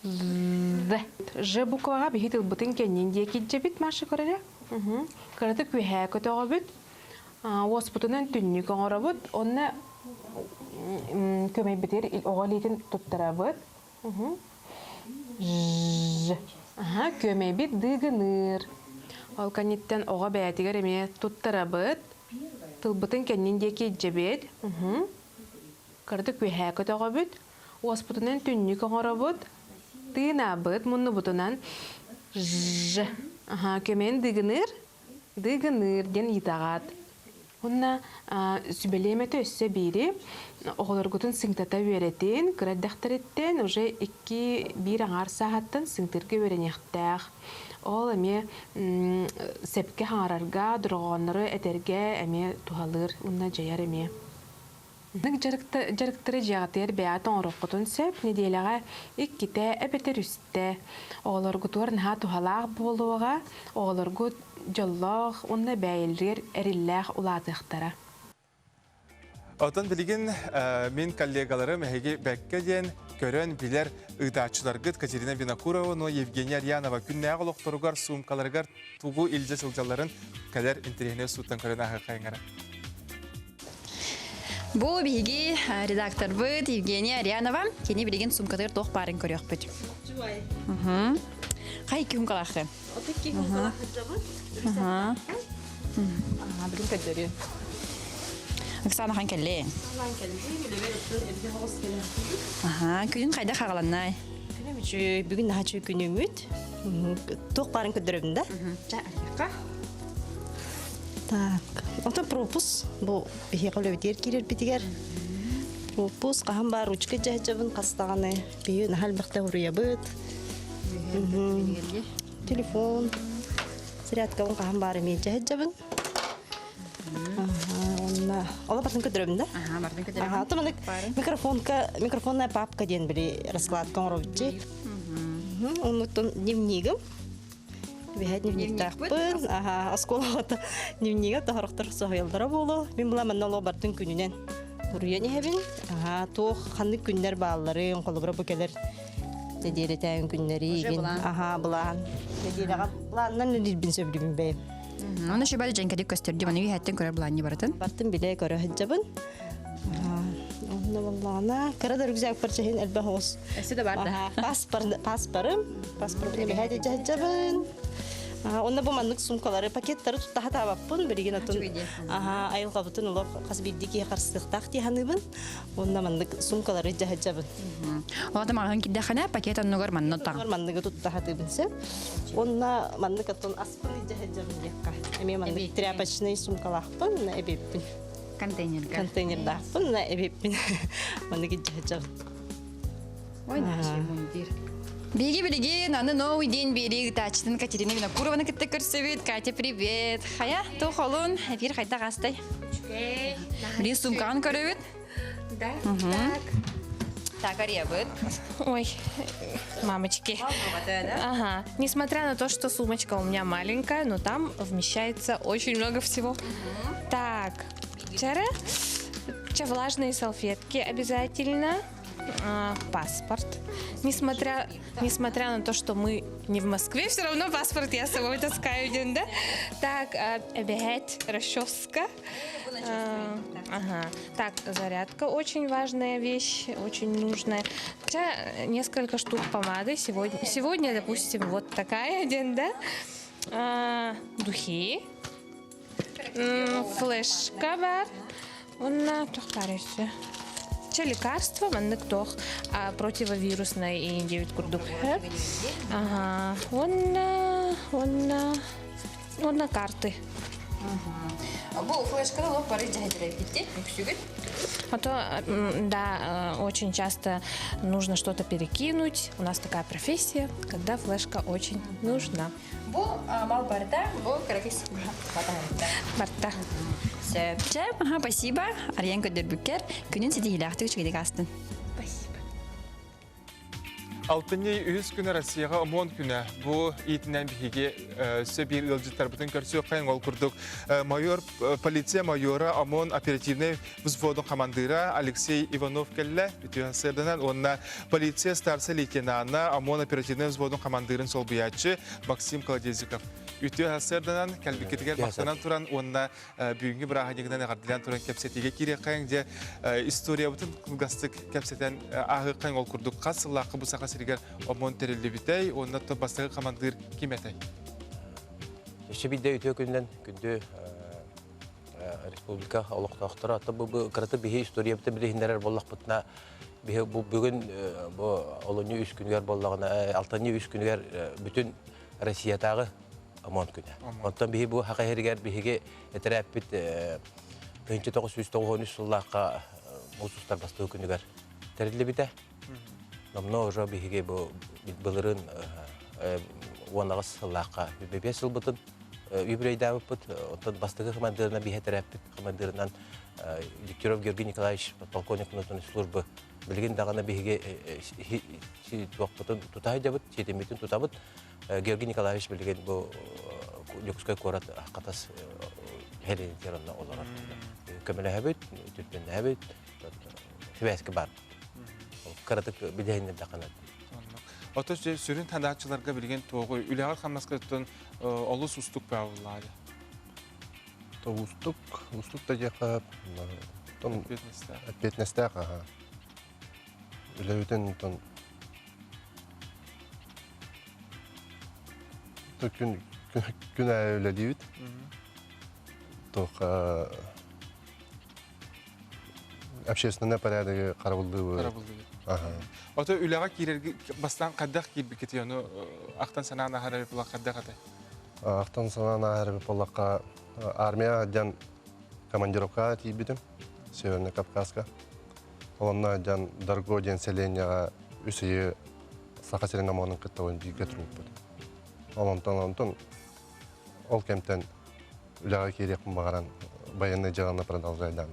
З. Ж букваҕа биһи тылбытын кэннин диэки илдьэбит, Маша көрөрө. Кыратык үөһээ көтөҕөбүт. Уоспутунан түннүк оҥоробут. Онно көмөйбүтүгэр оҕо илиитин туттарабыт. Ж. Күөмэйбит дыыгыныыр. Ол кэнниттэн оҕо бэйэтигэр эмиэ туттарабыт. Тылбытын кэннин диэки илдьэбит. Кыратык үөһээ көтөҕөбүт, уоспутунан түннүк оҥоробут, тыынабыт, муннубутунан ж. Аха, көмөн дыгыныыр, дыгыныыр диэн ыйытаҕаат. Уонна сүбэлиэм этэ өссө биири, оҕолоргутун сыҥтата үөрэтин, кыра эрдэхтэриттэн уже икки биир аҥаар сааһыттан сыҥтыырга үөрэниэхтээх. Ол эмиэ сөпкө хаҥарарга, дорҕооннору этэргэ эмиэ туһалыыр уонна дьайар эмиэ. Маннык дьарыктары дьиэҕитигэр бэйэҕит оҥоруоххутун сөп. Нэдиэлэҕэ иккитэ эбэтэр үстэ. Оҕолоргутугар наһаа туһалаах буолуоҕа, оҕолоргут дьоллоох уонна бэйэлэригэр эриллээх улаатыахтара. Оттон билигин мин коллегаларым эһиги бэккэ диэн көрөн билэр ыытааччыларгыт Катерина Винокурова уонна Евгения Арьянова күннээҕи олохторугар суумкаларыгар тугу илдьэ сылдьалларын кэлэр интэриэһинэй сууттан көрөн ааһыаххайыҥара. Бу биһиги редакторбыт Евгения Арианова. Кини билигин сумкатыгар туох баарын көрүөхпүт. Хай икки сумкалаахы. Икки сумкалаах сылдьабыт. Бүгүн көрдөрүү. Оксана хан кэлли. Хан кэлли. Билебер өттүн эбди хоҕус кэлэ. Аха, күнүн хайда хагаланнай? Күнүм үчү, бүгүн наһаа үчүгэй күнүмүт. Туох баарын көрдөрөбүн да? Ча, арыйахха. Так, ото пропуск бу биһиэхэ үлэбитигэр киирэрбитигэр пропуск хаһан баар ручка дьаһдьабын хастаҕаны биһи наһаа элбэхтэ уруйабыт. Телефон, зарядкабын хаһан баар эмиэ дьаһдьабын. Онна ола бартын көтөрөбүн да? Аха, бартын көтөрөбүн. Аха, то микрофонка, микрофонная папка диэн били раскладка оҥоробут Оннуттан дневнигым. Биһэ дневниктаахпын. Аха, оскуолаҕа дневнигэ тоһорохтор соһуйаллара буолуо. Мин була манна олох бартын күнүнэн суруйан иһэбин. Аха, туох ханнык күннэр баалларын, холобура бу кэлэр нэдиэлэтээҥ күннэри Аха, былаан. Нэдиэлэҕэ былаанынан үлэлиирбин сөбүлүүбүн бэйэм. Оны шөбәл дьэҥкэдик көстөрдүм, аны үһэттэн көрөр былаанньы барытын. Бартын билэ көрө сылдьабын. Онно боллаҕына кыра да рюкзакпар чэһин элбэх оҕус. Өссө да бар да. Паспорым, паспорым эбэһээт дьаһдьабын. Онно бу маннык сумкалары, пакеттары тутта хатаабаппын, билигин атын айылҕабытын олох хас биирдии киһи харыстыахтаах дии саныыбын. Онно маннык сумкалары дьаһдьабын. Оҕото маҕаһыын киирдэххинэ пакет оннугар манна тутаҕын. Манныгы тутта хатыыбын сөп. Онно маннык атын аспын дьаһдьабын диэххэ. Эмиэ маннык тряпочный сумкалаахпын, эбиппин. Контейнерга. Контейнердаахпын, эбиппин. Маннык дьаһдьабын. Ой, наши мундир. Биги билигин аны новый день биэрии ыытааччытын Катерина Винокурованы кытта көрсөбүт. Катя, привет. Хайа, туох олун? Эфир хайдах астай? Билин сумкаҕын көрөбүт. Да, так. Так, арыйабыт. Ой, мамочки. Ага. Несмотря на то, что сумочка у меня маленькая, но там вмещается очень много всего. Так, вчера влажные салфетки обязательно. Паспорт. Несмотря, несмотря на то, что мы не в Москве, все равно паспорт я с собой таскаю, да? Так, эбэһээт, расческа. Ага. Так, зарядка очень важная вещь, очень нужная. Хотя несколько штук помады. Сегодня, сегодня допустим, вот такая один, да? А, духи. Флешка бар. Онна тохтар өссө. Че лекарство, маннык тох противовирусное и 9 курдук. Ага. Онна, онна, онна карты. Бу флешканы лоп бары дьэһэдирэппитти, үксүгүт. А то, да, очень часто нужно что-то перекинуть. У нас такая профессия, когда флешка очень нужна. Бу мал барда, бу кыракый Барта. Сөп. Ага, спасибо. Ариян көдөрбүккэр күнүн ситиһилээхтик үчүгэйдик астын. Спасибо. Алтынньы үһүс күнэ Россияҕа ОМОН күнэ. Бу иитинэн биһиги өссө биир ыалдьыттарбытын көрсүөххэйиҥ. Ол курдук майор полиция майора ОМОН оперативнай взводун хамандыыра Алексей Иванов кэллэ. Үтүө сырданан уонна полиция старшай лейтенана ОМОН оперативнай взводун хамандыырын солбуйааччы Максим Колодезников. Үтүө сырданан кэлбиккитигэр махтанан туран уонна бүгүҥҥү бырааһынньыгынан эҕэрдэлээн туран кэпсэтиигэ киириэххэйиҥ дьэ историябытын кылгастык кэпсэтэн ааһыаххайыҥ ол курдук хас сыллаахха бу Саха сиригэр ОМОН тэриллибитэй уонна бастакы хамандыыр ким этэй? Өссө биирдэ үтүө күнүнэн күндү республика олохтоохторо ата бу кыраты биһи историябытын билиһиннэрэр буоллахпытына биһи бу бүгүн бу олунньу үс күнүгэр буоллаҕына алтынньы үс күнүгэр бүтүн Россиятааҕы ОМОН күнэ. Онтон биһи бу хака иһиригэр биһиги этэрээппит 1993 сыллаахха муус устар бастакы күнүгэр тэриллибитэ. Номно уже биһиги бу былырын 18 сыллаахха 25 сылбытын юбилейдаабыппыт. Онтон бастакы командирынан биһи этэрээппит командирынан Дегтярев Георгий Николаевич, подполковник внутренней службы билигин даҕаны биһиги туохпутун тута сылдьабыт, ситиммитин тутабыт. Георгий Николаевич билигин бу Дьокуускай куорат Хатас нэһилиэнньэтигэр онно олорор. Көмөлөһөбүт, түргэннэһэбит, сибээскэ бар. Кыратык билиһиннэрдэххинэ. Ото сүрүн тадааччыларга билигин туоҕу үлэҕэр-хамнаскытын олус устук бааллаары. То устук, устук да диэххэ эппиэтинэстээх аха. Үлэбитин тон күн күн аайы үлэлиибит. Туох общественный порядогы харабыллыыбыт. Харабыллыыбыт. Ото үлэҕэ киирэргэ бастаан хайдах киирбиккитий ону ахтан санаан аһар эбит буоллахха хайдах этэй? Ахтан санаан ааһар эбит буоллахха армия дьан командировкаҕа тиийбитим Северный Кавказка. Онно дьан Дарго диэн сэлиэнньэҕэ үс ыйы Саха сирин омугун кытта бииргэ турбуппут. Ол онтон онтон ол кэмтэн үлэҕэ киириэхпин баҕаран военный дьыаланы продолжайдаан.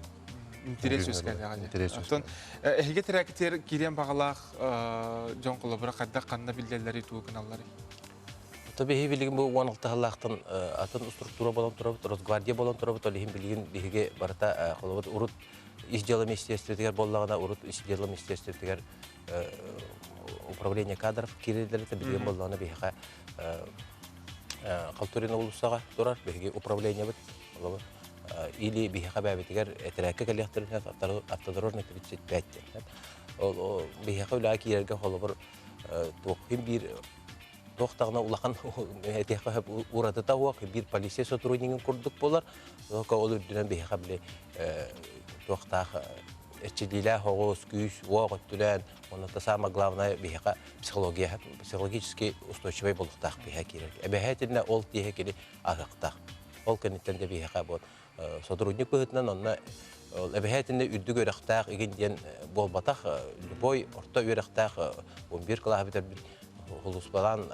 Интерес үөскээтэҕэ. Интерес Оттон эһиги тирээкитигэр киириэн баҕалаах дьон холобура хайдах ханна биллэллэрий тугу гыналларый? То биһи билигин бу 16 сыллаахтан атын структура болон турабыт, Росгвардия болон турабыт, ол иһин билигин биһиги барыта холобут урут ис дьыала министерствотыгар буоллаҕына, урут ис дьыала министерствотыгар управление кадров киирэллэрэ билигин буоллаҕына биһиэхэ Халтурин уулуссаҕа турар биһиги управлениебыт холобур или биһиэхэ бэйэбитигэр этэрээккэ кэлиэхтэрин автодорожный 35 диэн. Ол биһиэхэ үлэҕэ киирэргэ холобур туох биир туох даҕаны улахан этиэххэ сөп уратыта суох биир полиция сотруднигын курдук буолар. Ол үрдүнэн биһиэхэ били туохтаах эрчиллиилээх оҕус, күүс, уох өттүнэн, уонна самое главное биһиэхэ психология, психологически устойчивый буолуохтаах биһиэхэ киирэр. Эбэһээтинэ ол тиэһэ кини аһыахтаах. Ол кэнниттэн да биһиэхэ вот сотрудник быһыытынан онно эбэһээтинэ үрдүк үөрэхтээх игин диэн буолбатах, любой орто үөрэхтээх 11 кылааһы бүтэрбит хулуспалаан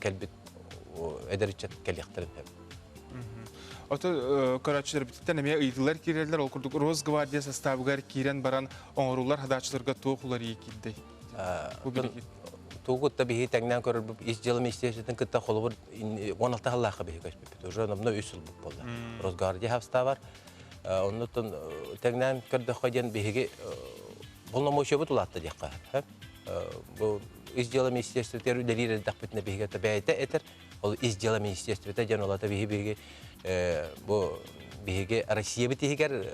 кэлбит эдэр ыччат кэлиэхтэрин сөп. Ото көрөөччүлэрбититтэн эмиэ ыйытыылар киирэллэр. Ол курдук Росгвардия састаабыгар киирэн баран оҥоруллар хадааччыларга туох уларыйыы киирдэй? Бу билигин. Тугутта биһи тэҥнээн көрөрбүт ис дьыала министерствотын кытта холобур 16 сыллаахха биһи көспүппүт. Уже номно үс сыл буолла. Росгвардия хавстаабар. Оннуттан тэҥнээн көрдөххө диэн биһиги полномочиябыт улаатта диэххэ. Бу ис дьыала министерствотыгар үлэлиир эрдэхпитинэ биһиги бэйэтэ этэр. Ол ис дьыала министерствота диэн олата биһи биһиги бу биһиги Россиябыт иһигэр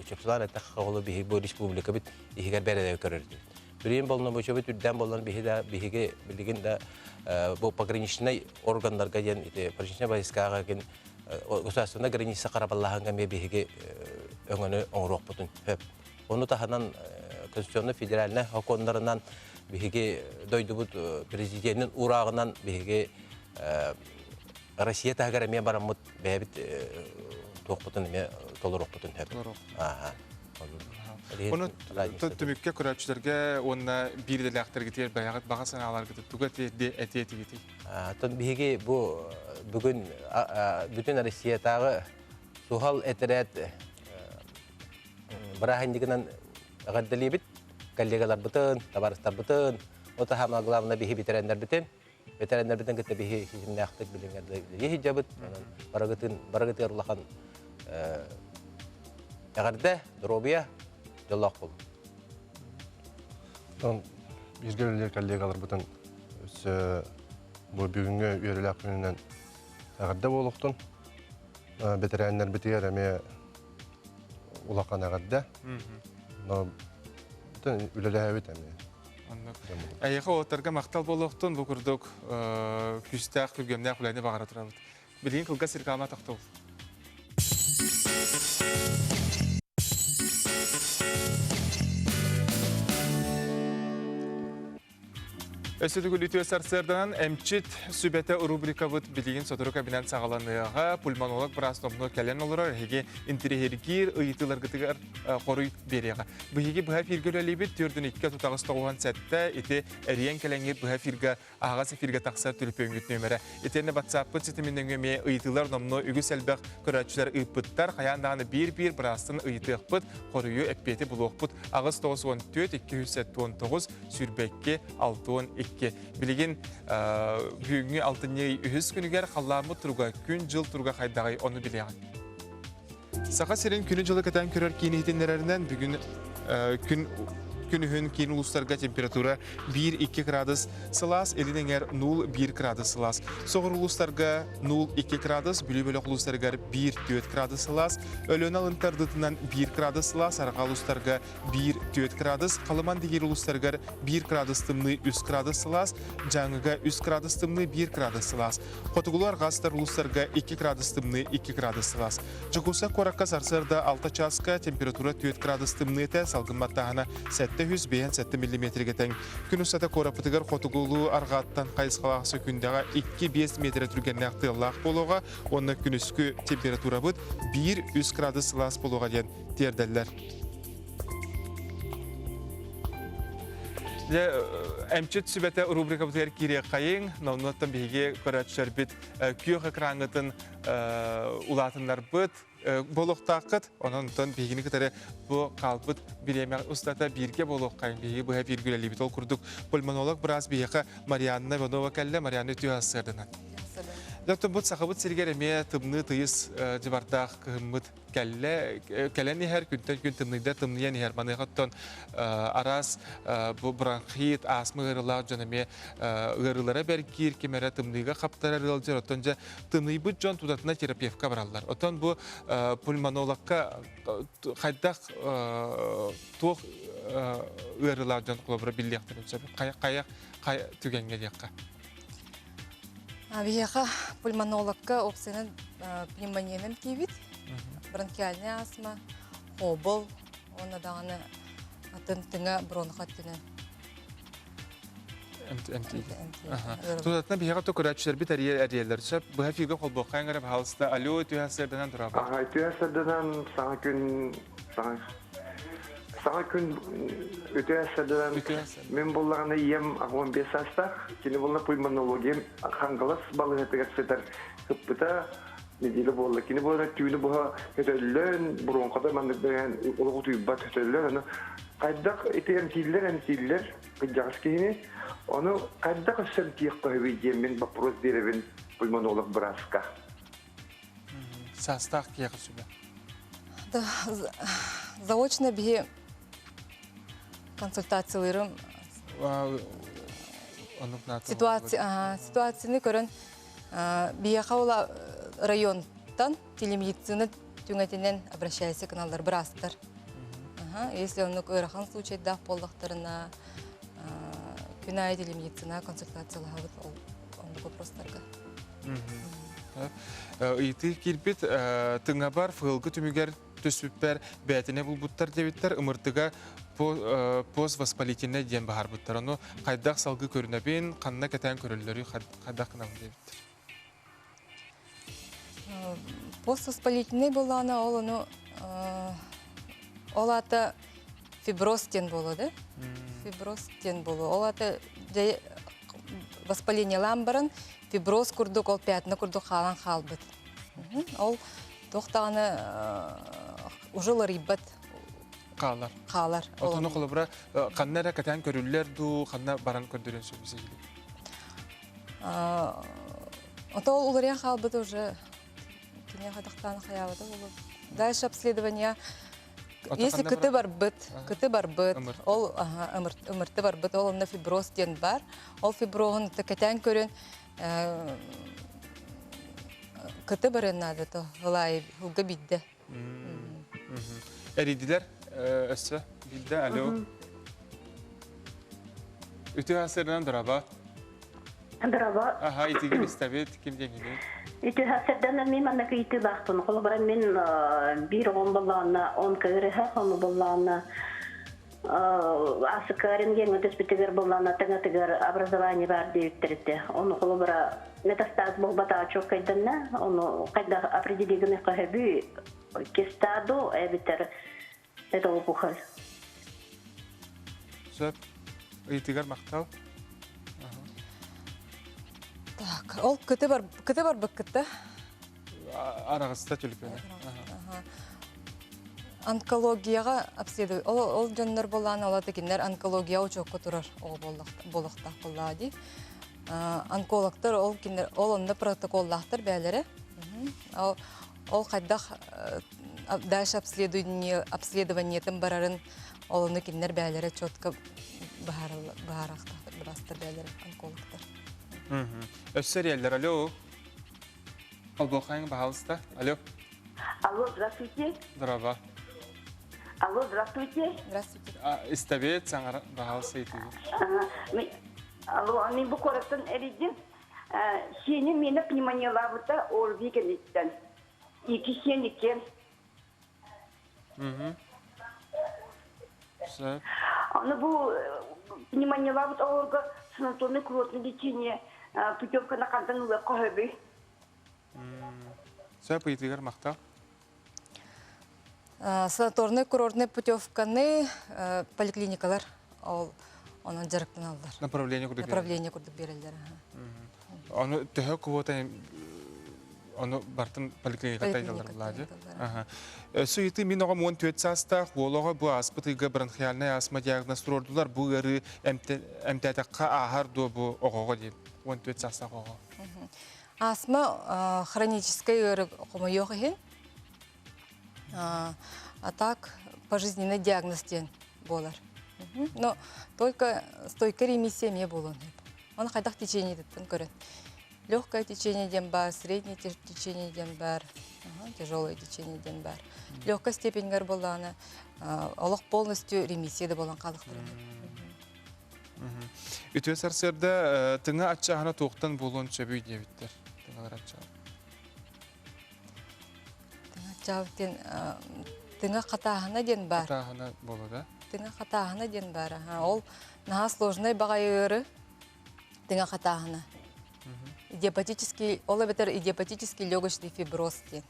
чопчулаан эттэххэ ол биһиги бу республикабыт иһигэр бэрээдэги көрөр диэбит. Билигин полномочиябыт үрдээн боллон биһи да биһиги билигин да бу пограничнай органнарга диэн ити пограничнай войскаҕа кин государственная граница харабаллаһанга эмиэ биһиги өҥөнү оҥоруохпутун сөп. Ону таһынан конституционно федеральнай сокуоннарынан биһиги дойдубут президенин урааҕынан биһиги Россия таһыгар эмиэ бараммыт бэйэбит туохпутун эмиэ толоруохпутун сөп. Ону түмүккэ көрөөччүлэргэ уонна биир идэлээхтэргитигэр бэйэҕит баҕа санааларгытын тугу этиэ этигитий? Оттон биһиги бу бүгүн бүтүн Россиятааҕы суһал этэрээт бырааһынньыгынан эҕэрдэлиибит коллегаларбытын, табаарыстарбытын, ол самое главное биһи ветераннарбытын, ветераннарбытын кытта биһи ситимнээхтик билиҥҥэ сылдьабыт. Онон барыгытын барыгытыгар улахан эҕэрдэ, доруобуйа, дьоллоох буолун. Онон бииргэ үлэлиир коллегаларбытын өссө бу бүгүҥҥү үөрүүлээх күнүнэн эҕэрдэ буолуохтун. Бэтэрээннэрбитигэр эмиэ улахан эҕэрдэ. Но үлэлээбит эмиэ. Эйиэхэ уолаттарга махтал буолуохтун бу курдук күүстээх күргүөмнээх үлэни баҕара турабыт. Билигин кылгас реклама тохтобул. Өссө төгүл үтүө сарсыарданан эмчит сүбэтэ рубрикабыт билигин сотору кэбинэн саҕаланыаҕа. Пульмонолог быраас номнуо кэлэн олорор. Эһиги интириэһиргиир ыйытыыларгытыгар хоруй биэриэҕэ. Биһиги быһа эфиргэ үлэлиибит. Төрдүн икки тутаҕыс тоҕуһан сэттэ ити эрийэн кэлэҥҥит быһа эфиргэ аһаҕас эфиргэ тахсар түлүпүөҥҥүт нүөмэрэ. Итиэннэ WhatsApp-пыт ситимин нөҥүө эмиэ ыйытыылар номнуо үгүс элбэх көрөөччүлэр ыыппыттар. Хайаан даҕаны биир-биир быраастан ыйытыахпыт, хоруйу эппиэти булуохпут. 894 279 22 62. Билигин бүгүҥҥү алтынньы үһүс күнүгэр халлааммыт туруга күн-дьыл туруга хайдаҕый ону билиэҕиҥ. Саха сирин күнү-дьылы кэтээн көрөр киин иһитиннэрэринэн бүгүн күн күнүһүн киин улуустарга температура 1-2 градус сылаас, илин эҥэр 0-1 градус сылаас. Соҕуруу улуустарга 0-2 градус, Бүлүү бөлөх улуустарыгар 1-4 градус сылаас, Өлөөн алын тардытынан 1 градус сылаас, арҕаа улуустарга 1-4 градус, Халыман дигиир улуустарыгар 1 градус тымныы 3 градус сылаас, Дьааҥыга 3 градус тымныы 1 градус сылаас. Хотугулуу арҕаастар улуустарга 2 градус тымныы 2 градус сылаас. Дьокуускай куоракка сарсыарда 6 чааска температура 4 градус тымныы этэ, салгын баттааһына 757 миллиметргэ тэҥ. Күн устата куораппытыгар хотугулуу арҕааттан хайысхалаах сөкүндэҕэ 2-5 метрэ түргэннээх тыаллаах буолуоҕа уонна күнүскү температурабыт 1-3 градус сылаас буолуоҕа диэн тиэрдэллэр. Дьэ, эмчит сүбэтэ рубрикабытыгар киириэххэйиҥ. Оннуттан биһиги көрөөччүлэрбит күөх экраҥҥытын улаатыннарбыт буолуохтааххыт. Онон биһигини кытары бу хаалбыт бириэмэ устата бииргэ буолуоххайыҥ. Биһиги быһа бииргэ үлэлиибит. Ол курдук пульмонолог быраас биһиэхэ Марианна Иванова кэллэ. Марианна үтүө сарсыарданан. Доктор, бу Сахабыт сиригэр эмиэ тымныы тыйыс дьыбардаах кыһыммыт кэллэ кэлэн иһэр күнтэн күн тымныйда тымныйан иһэр маныаха оттон араас бу бронхит астма ыарыылаах дьон эмиэ ыарыылара бэргиир ким эрэ тымныыга хаптарар ыалдьар оттон дьэ тымныйбыт дьон тутатына терапевка бараллар оттон бу пульмонологка хайдах туох ыарыылаах дьон холобура биллиэхтэрин сөп хайа хайа түгэҥҥэ диэххэ Биһиэхэ пульмонологка опциянан пневмониянан киибит. Бронхиальная астма, хобол, уонна даҕаны атын тыҥа бронха өттүнэн. Тутатына биһиэхэ то көрөөччүлэрбит эрийэллэр сөп. Быһа эфиргэ холбуохха эҥэрэ пожалуйста. Алло, түһэ сырданан турабыт. Аха, түһэ сырданан саҥа күн саҥа Саҥа күн үтүө сарданан мин буллаҕына ийэм 15 саастаах, кини буолла пульмонологиям Хангалас балыыһатыгар сытар ыппыта неделя буолла. Кини буолла түүнү быһа көтөллөн, буруоҥхата маннык бэйэн олох утуйбат көтөллөн, аны хайдах ити эмтииллэр эмтииллэр кырдьаҕас киһини, ону хайдах өссө эмтиэх көһүбүй диэн мин вопрос биэрэбин пульмонолог бырааска. Саастаах киһиэхэ сүбэ. Да, заочно биһи консультациялыырым ситуация ситуацияны көрөн биһиэхэ ол районтан телемедицина түҥэтинэн обращайся гыналлар быраастар. Если оннук ыарахан случайдаах буоллахтарына күн аайы телемедицина консультациялаһабыт ол оннук вопростарга. Ыйытыы киирбит тыҥабар фылгы түмүгэр түспүппэр бээтинэ булбуттар диэбиттэр ымыртыга поствоспалительнай диэн баһарбыттар. Ону хайдах салгыы көрүнэбин, ханна кэтээн көрөллөрүй, хайдах гынабын диэбиттэр. Поствоспалительнай буоллаҕына ол ону ол аата фиброз диэн буолуо да фиброз диэн буолуо ол аата воспалениелаан баран фиброз курдук ол пятна курдук хаалан хаалбыт ол туох даҕаны уже уларыйбат хаалар хаалар отону холобура ханна эрэ кэтээн көрүллэр дуу ханна баран көрдөрүөн сөбү ото ол уларыйан хаалбыт уже киниэхэ тахтаан хайаабата буолуо дальше обследование Если кыты барбыт, кыты барбыт, ол ымырты барбыт, ол онно фиброз диэн бар. Ол фиброһун кэтээн көрөн кыты барыан наада то ылаайы ылга бидде. Эрийдилер өссө билде алло. Үтүө асырынан дораба. Дораба. Аха, итигин истэбит, ким диэҥиний? Ити хасырдан мен манна кыйтылаахпын. Холобура мен биир оҕом боллаҕына он кыырыһа, ону боллаҕына Асыкарын диэн түспүтүгэр буллана тыҥатыгар образование бар диэбиттэрите. Ону холобура метастаз буолбатаҕа чуолкайданна. Ону хайдах определи гыныахха сөбүй? Кистаду эбитер это опухоль. Сөп. Ыйытыгар махтал. Так, ол кыты бар кыты барбыккыта. Араҕыста түлүпүөнэ. Онкологияҕа обследование ол ол дьоннор буоллаан ола тикиннэр онкология учуокка турар оҕо буолуохтаах буоллаа дии. Онкологтар ол кинилэр ол онно протоколлаахтар бээлэрэ. Ол ол хайдах дальше обследование обследованиетын барарын ол ону кинилэр бээлэрэ четко быһаарахтаахтар быраастар бээлэрэ онкологтар. Өссө эрийэллэр. Алло. Олбуохайың, пожалуйста. Алло. Алло, здравствуйте. Здорово. Алло, здравствуйте. Здравствуйте. Истэбит, саҥара, пожалуйста, ыйытыгы. Алло, мин бу куораттан эрийдим. Сиэним миэнэ пневмониялаабыта ОРВИ кэнниттэн. Икки сиэн иккиэн. Сөп. Аны бу пневмониялаабыт оҕолорго санаторный курортное лечение путевканы хантан ылыахха сөбүй? Сөп ыйытыгар махтал. Санаторный курортный путевканы поликлиникалар ол онон дьарыктаналлар. Направление курдук. Направление курдук береллер. Ону төһө квота ону бартын поликлиниката ыйдалар булаады. Өссө ыйытыы мин оҕом 14 саастаах уол оҕо бу ааспыт ыйга бронхиальнай астма диагноз туруордулар. Бу ыарыы эмтээтэххэ ааһар дуо бу оҕоҕо диэн 14 саастаах оҕо. Астма хроническай ыарыы хомойуох иһин а так пожизненный диагноз диэн буолар. Но только стойкая ремиссия эмиэ буолуон сөп. Оны хайдах течениетиттэн көрөн. Легкое течение диэн бар, среднее течение диэн бар, тяжелое течение диэн бар. Легкая степеньгэр буоллаҕына олох полностью ремиссия да буолан хаалыахтарын Үтүө сарсыарда тыҥа аччааһына туохтан буолуон сөбүй диэбиттэр. Тыҥалар аччаан. Тыҥа аччаабыт диэн тыҥа хатааһына диэн баар. Хатааһына буолуо да? Тыҥа хатааһына диэн баар. Ол наһаа сложнай баҕайы ыары тыҥа хатааһына. Идиопатический, ол эбэтэр идиопатический легочный фиброз диэн.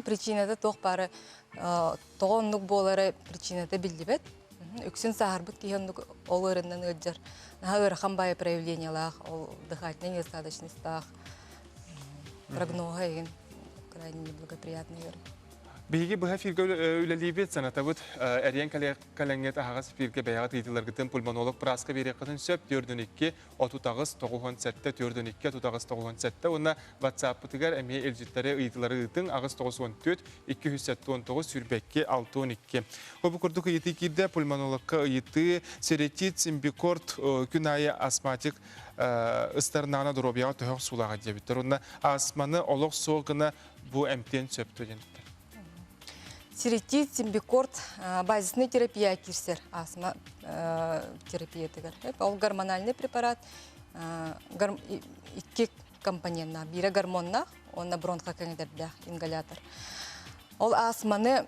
Причината туох баары тоҕо оннук буолара причината биллибэт. Үксүн сааһырбыт киһи оннук ол ыарыннан ыалдьар. Наһаа ыарахан баайы проявлениялаах, ол дыхательная недостаточностьтаах прогноһа игин крайне неблагоприятный ыарыы. Биһиги быһа эфиргэ үлэлиибит, санатабыт эриэн кэлэҥҥит аһаҕас эфиргэ бэйэҕит ыйытыыларгытын пульмонолог бырааска биэриэххитин сөп 402 38 97 402 38 97 уонна WhatsApp-пытыгар эмиэ илдьиттэри ыйытыылары ыытыҥ 894 279 22 62. Бу курдук ыйытыы киирдэ пульмонологка ыйытыы серетит симбикорд күн аайы астматик ыстарнаана доруобуйаҕа төһө охсуулааҕа диэбиттэр. Уонна астманы олох суох гына бу эмтиэн сөптө диэбиттэр. Серетит, симбикорд базисный терапия киирсэр астма терапиятыгар. Ол гормональный препарат икки компоненнаах. Биирэ гормоннаах, уонна бронхокэҥэтэрдээх ингалятор. Ол астманы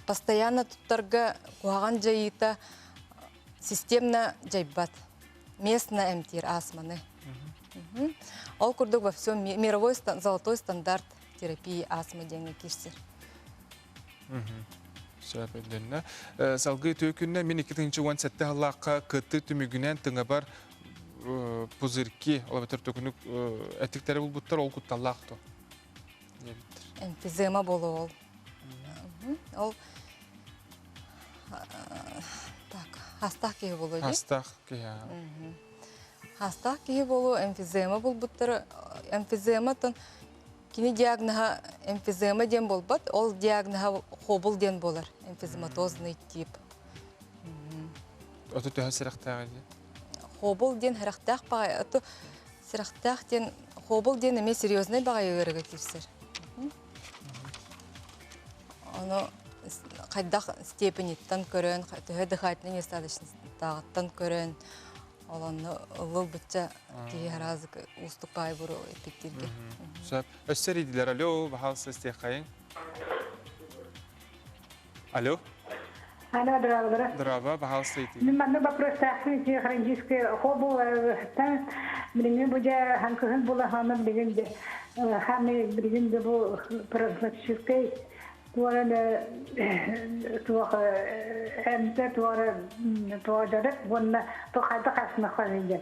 постоянно туттарга куһаҕан дьайыыта системно дьайбат. Местно эмтиир астманы. Ол курдук во всем мировой золотой стандарт терапии астмы диэҥҥэ киирсэр. Сөп өйдөннө. Салгыы үтүө күннэ мин 2017 сыллаахха кытты түмүгүнэн тыҥабар пузырьки, ол эбэтэр төкүнүк эттиктэри булбуттар, ол кутталлаах то диэбиттэр. Эмфизема болу ол. Ол так, хастаах киһи болу дии? Хастаах киһи. Хастаах киһи болу эмфизема булбуттар. Эмфизематтан кини диагноһа эмфизема диэн буолбат, ол диагноһа хобул диэн буолар, эмфизематозный тип. Ото төһө сирэхтээҕий дии? Хобул диэн харахтаах баҕайы, ото сирэхтээх диэн хобул диэн эмиэ серьезный баҕайы ыарыыга киирсэр. Ону хайдах степениттан көрөн, төһө дыхательной недостаточностьтааҕыттан көрөн, ол онно ылыл-бычча киһи араас уустук баай буру эппиттииргэ. Сөп. Өссө эрийдилэр. Алло, баһаалыста истиэххэйиҥ. Алло. Алло, здравствуйте. Здраво, пожалуйста, идти. Мин манна вопростаахпын ити хронический хобултан билигин бу дьэ хаҥкыһын була ханна билигин де ханы билигин де бу профилактическай туора туох эмтэ туора туора уонна тухайда хасна ханын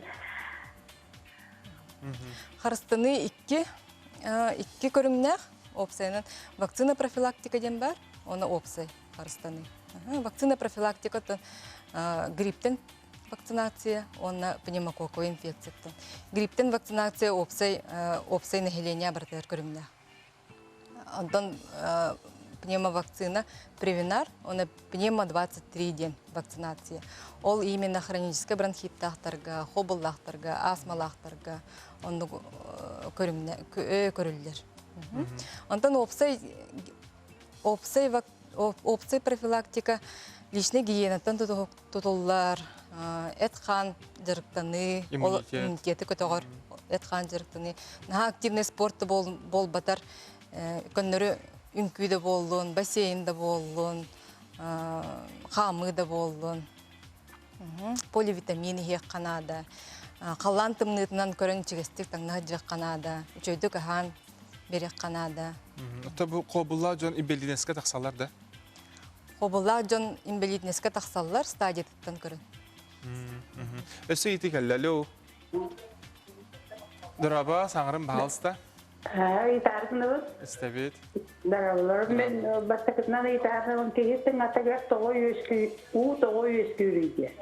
Харыстаны икки икки көрүҥнээх опсайынан вакцина профилактика диэн бар, оны опсай харыстаны. Вакцина профилактика грипптен вакцинация уонна пневмококковый инфекцияттан. Грипптен вакцинация опсай опсай население барытыгар көрүҥнээх. Онтон пневмовакцина Превенар, оны пневмо-23 диэн вакцинация. Ол именно хроническай бронхиттаахтарга, хобуллаахтарга, астмалаахтарга оннук көрүллэр. Онтон опсай опсай опсай профилактика личный гигиенаттан тутуллар, эт-хаан дьарыктаныы, ол иммунитеты көтөҕөр эт-хаан дьарыктаныы. Наһаа активный спорт буолбатар, көннөрү үҥкүү да буоллун, бассейн да буоллун, хаамыы да буоллун. Поливитамин иһиэххэ наада. Халлаан тымныытынан көрөн ичигэстик таҥна сылдьыахха наада. Үчүгэйдик аһаан биэриэххэ наада. Оттон бу хобуллаах дьон инбэлиидинэскэ тахсаллар да? Хобуллаах дьон инбэлиидинэскэ тахсаллар стадиятыттан көрөн. Өссө ити кэллэ. Алло. Дорообо, саҥарым баһаалыста. Ыйытаарсыныбыт. Истэбит. Дорооболор. Мен бастакытынан ыйытаарсыныбын киһи тыҥатыгар тоҕо үөскүү, уу тоҕо үөскүүрүй диэн.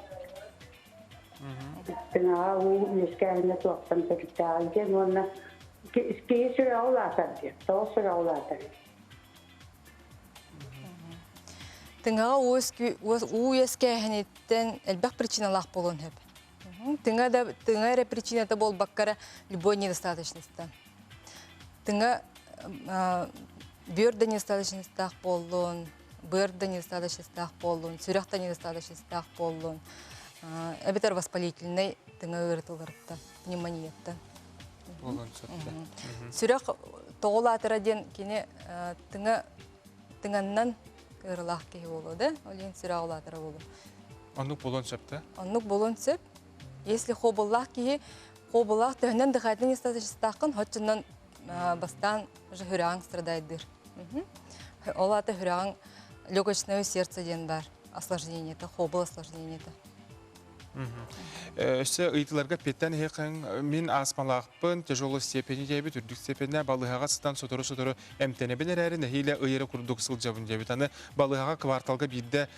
Тыҥаҕа уу үөскээһинэ туохтан төрүттээҕий диэн уонна киһи сүрэҕэ улаатар диэн. Тоҕо сүрэҕэ улаатар? Тыҥаҕа уу үөскээһиниттэн элбэх причиналаах буолуон сөп. Тыҥа да тыҥа эрэ причината буолбакка эрэ любой недостаточностьтан. Тыҥа бүөр да недостаточностьтаах буоллун, быар да недостаточностьтаах буоллун, сүрэх да недостаточностьтаах буоллун, эбэтэр воспалительный тыҥа ыарытыларыттан, пневмонияттан. Сүрэх тоҕо улаатара диэн кини тыҥа тыҥаннан ыарылаах киһи буолуо да, ол иһин сүрэҕэ улаатара буолуо. Оннук буолуон сөп да? Оннук буолуон сөп. Если хобуллаах киһи, хобуллаах төһөнөн дыхательный недостаточностааххын, оччонон бастаан уже сүрэҕиҥ страдайдыыр. Ол аата сүрэҕиҥ легочное сердце диэн бар осложнениета, хобул осложнениета. Өссө ыйытыларга петтэн иһиэххин мин астмалаахпын, тяжелой степени диэбит, үрдүк степеннэ балыыһаҕа сытан сотору-сотору эмтэнэбин эрээри нэһиилэ ый эрэ курдук сылдьабын диэбит. Аны балыыһаҕа кварталга биирдэ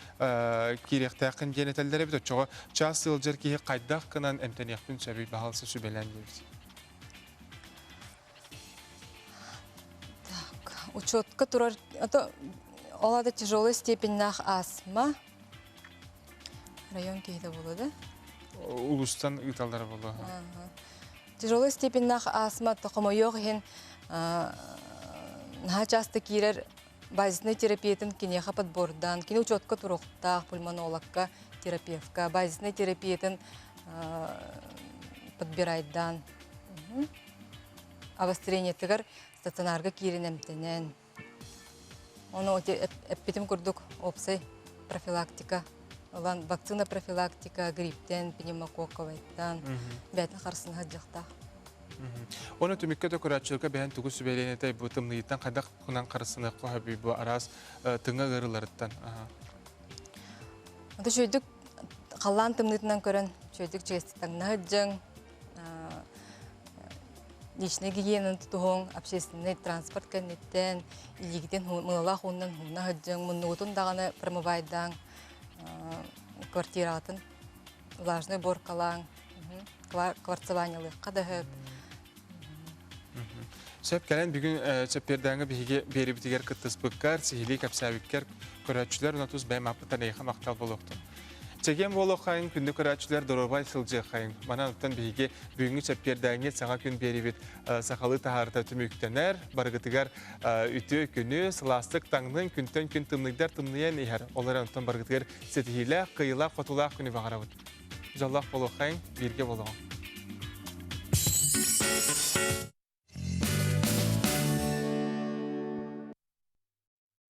киириэхтээххин диэн этэллэр эбит. Оччоҕо час сылдьар киһи хайдах гынан эмтэниэхпин сөбүй баһаалыста сүбэлээн диэбит. Так, учетка турар, это ол ата тяжелой степеннээх астма, Район киһитэ буолуо да? Улустан ыыталлара буолуо. Тяжелой степеннээх астма хомойуох иһин наһаа часто киирэр базисный терапиятын киниэхэ подбордаан, кини учетка туруохтаах пульмонологка, терапевтка, базисный терапиятын подбирайдаан обострениетыгар стационарга киирэн эмтэнэн Ону эппитим курдук опсай профилактика ылан вакцина профилактика грипптен, пневмококковайтан бэйэтин харысына сылдьыахтаах. Оны түмүккэ да көрөөччүлэргэ бэйэн тугу сүбэлиэн этэй бу тымныйыттан хайдах кунан харысыныахха сөбүй бу араас тыҥа ыарыыларыттан. Ото үчүгэйдик халлаан тымныытынан көрөн үчүгэйдик чигэстик таҥна сылдьыҥ, личнэй гигиенаны тутуһуҥ, общественный транспорт кэнниттэн илиигитин мыылаах уунан ууна сылдьыҥ, муннугутун даҕаны промывайдааҥ, квартираҕытын влажный уборкалааҥ, кварцеваниялыахха да сөп. Сөп кэлэн бүгүн чэппиэрдээҥҥи биһиги биэрибитигэр кыттыспыккар, сиһилии кэпсээбиккэр көрөөччүлэр уонна тус бэйэм ааппыттан эйиэхэ махтал буолуохтун. Чэгиэн буолуоххайыҥ, күндү көрөөччүлэр доруобай сылдьыаххайыҥ. Манан оттон биһиги бүгүҥҥү чэппиэрдээҥҥи саҥа күн биэрибит сахалыы таһаарыта түмүктэнэр. Барыгытыгар үтүө күнү, сылаастык таҥнын, күнтэн күн тымныйдар тымныйан иһэр. Ол эрэн оттон барыгытыгар ситиһиилээх, кыайыылаах, хотуулаах күнү баҕарабыт. Дьоллоох буолуоххайыҥ, бииргэ буолуоҕуҥ.